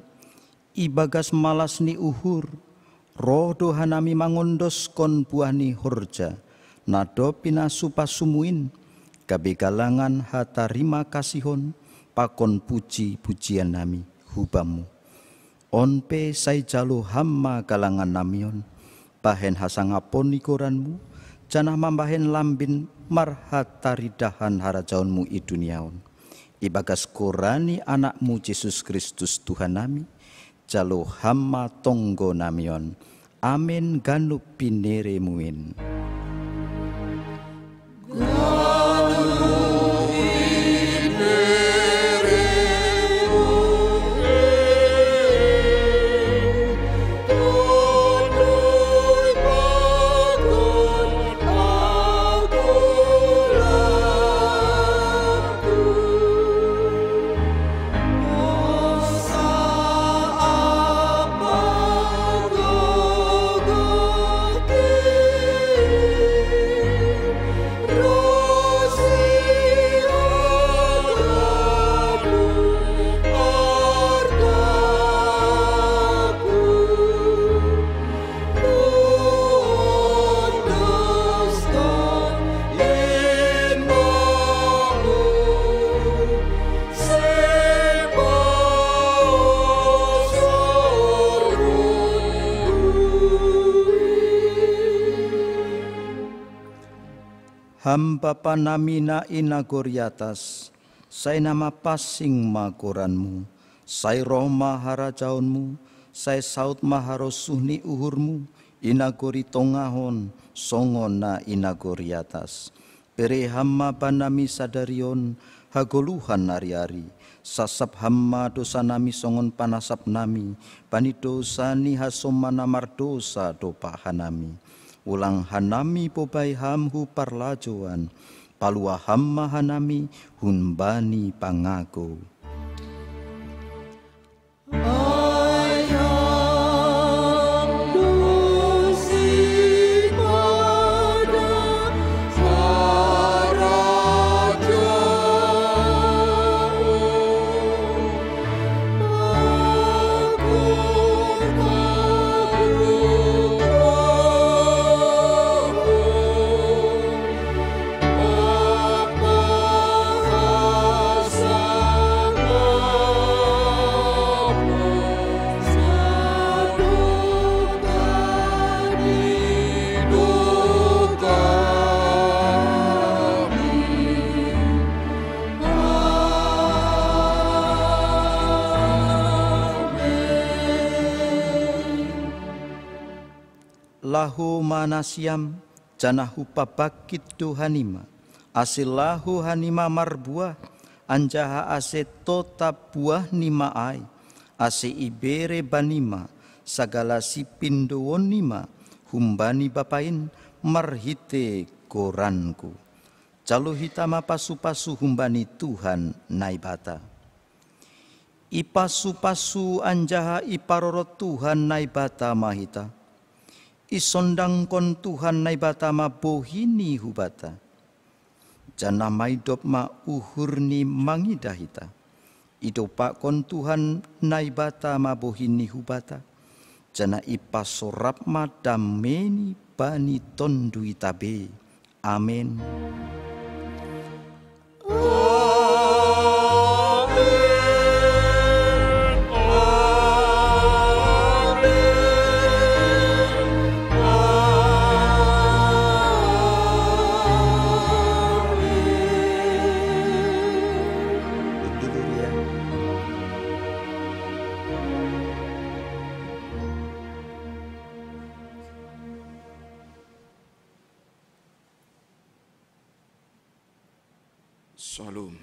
ibagas malas ni uhur, roh do hanami mangondoskon buah ni horja, na dob pinasu-pasumu in, gabe galangan hatarima kasihon pakon puji-pujiannami hubamu. On pe sai jalo Ham ma galangannami on, bahen hasangapon ni goranmu, janah mambahen lambin marhataridahan harajaonmu i dunia on. Ibagas goran ni Anakmu Jesus Kristus Tuhannami, jalo Ham ma tonggonami on. Amen, ganup bineremu in. Ham Bapa nami na i nagori atas, sai na mapasing ma goranmu, sai roh ma harajaonmu, sai saut ma harosuh ni uhurmu, i nagori tongah on, songon na i nagori atas. Bere Ham ma banami sadari on hagoluhan ari-ari, sasap Ham ma dosanami songon panasapnami bani dosa ni hasoman na mardosa dompak hanami. Ulang hanami bobai Ham hu parlajouan, palua Ham ma hanami humbani pangago. Laho ma nasiam, janah hupabangkit do hanima, ase laho hanima marbuah, anjaha ase totap buahnima ai, ase ibere banima sagala sipindoonnima humbani Bapa in marhitei goranku. Jalo hita ma pasu-pasu humbani Tuhan Naibata. Ipasu-pasu anjaha iparorot Tuhan Naibata ma hita. Isondangkon Tuhan Naibata ma bohi ni hubata. Janah maidop ma uhurni mangidah hita. Idompakkon Tuhan Naibata ma bohi ni hubata. Janah ipasorap ma dameini bani tonduita be. Amen. Shalom.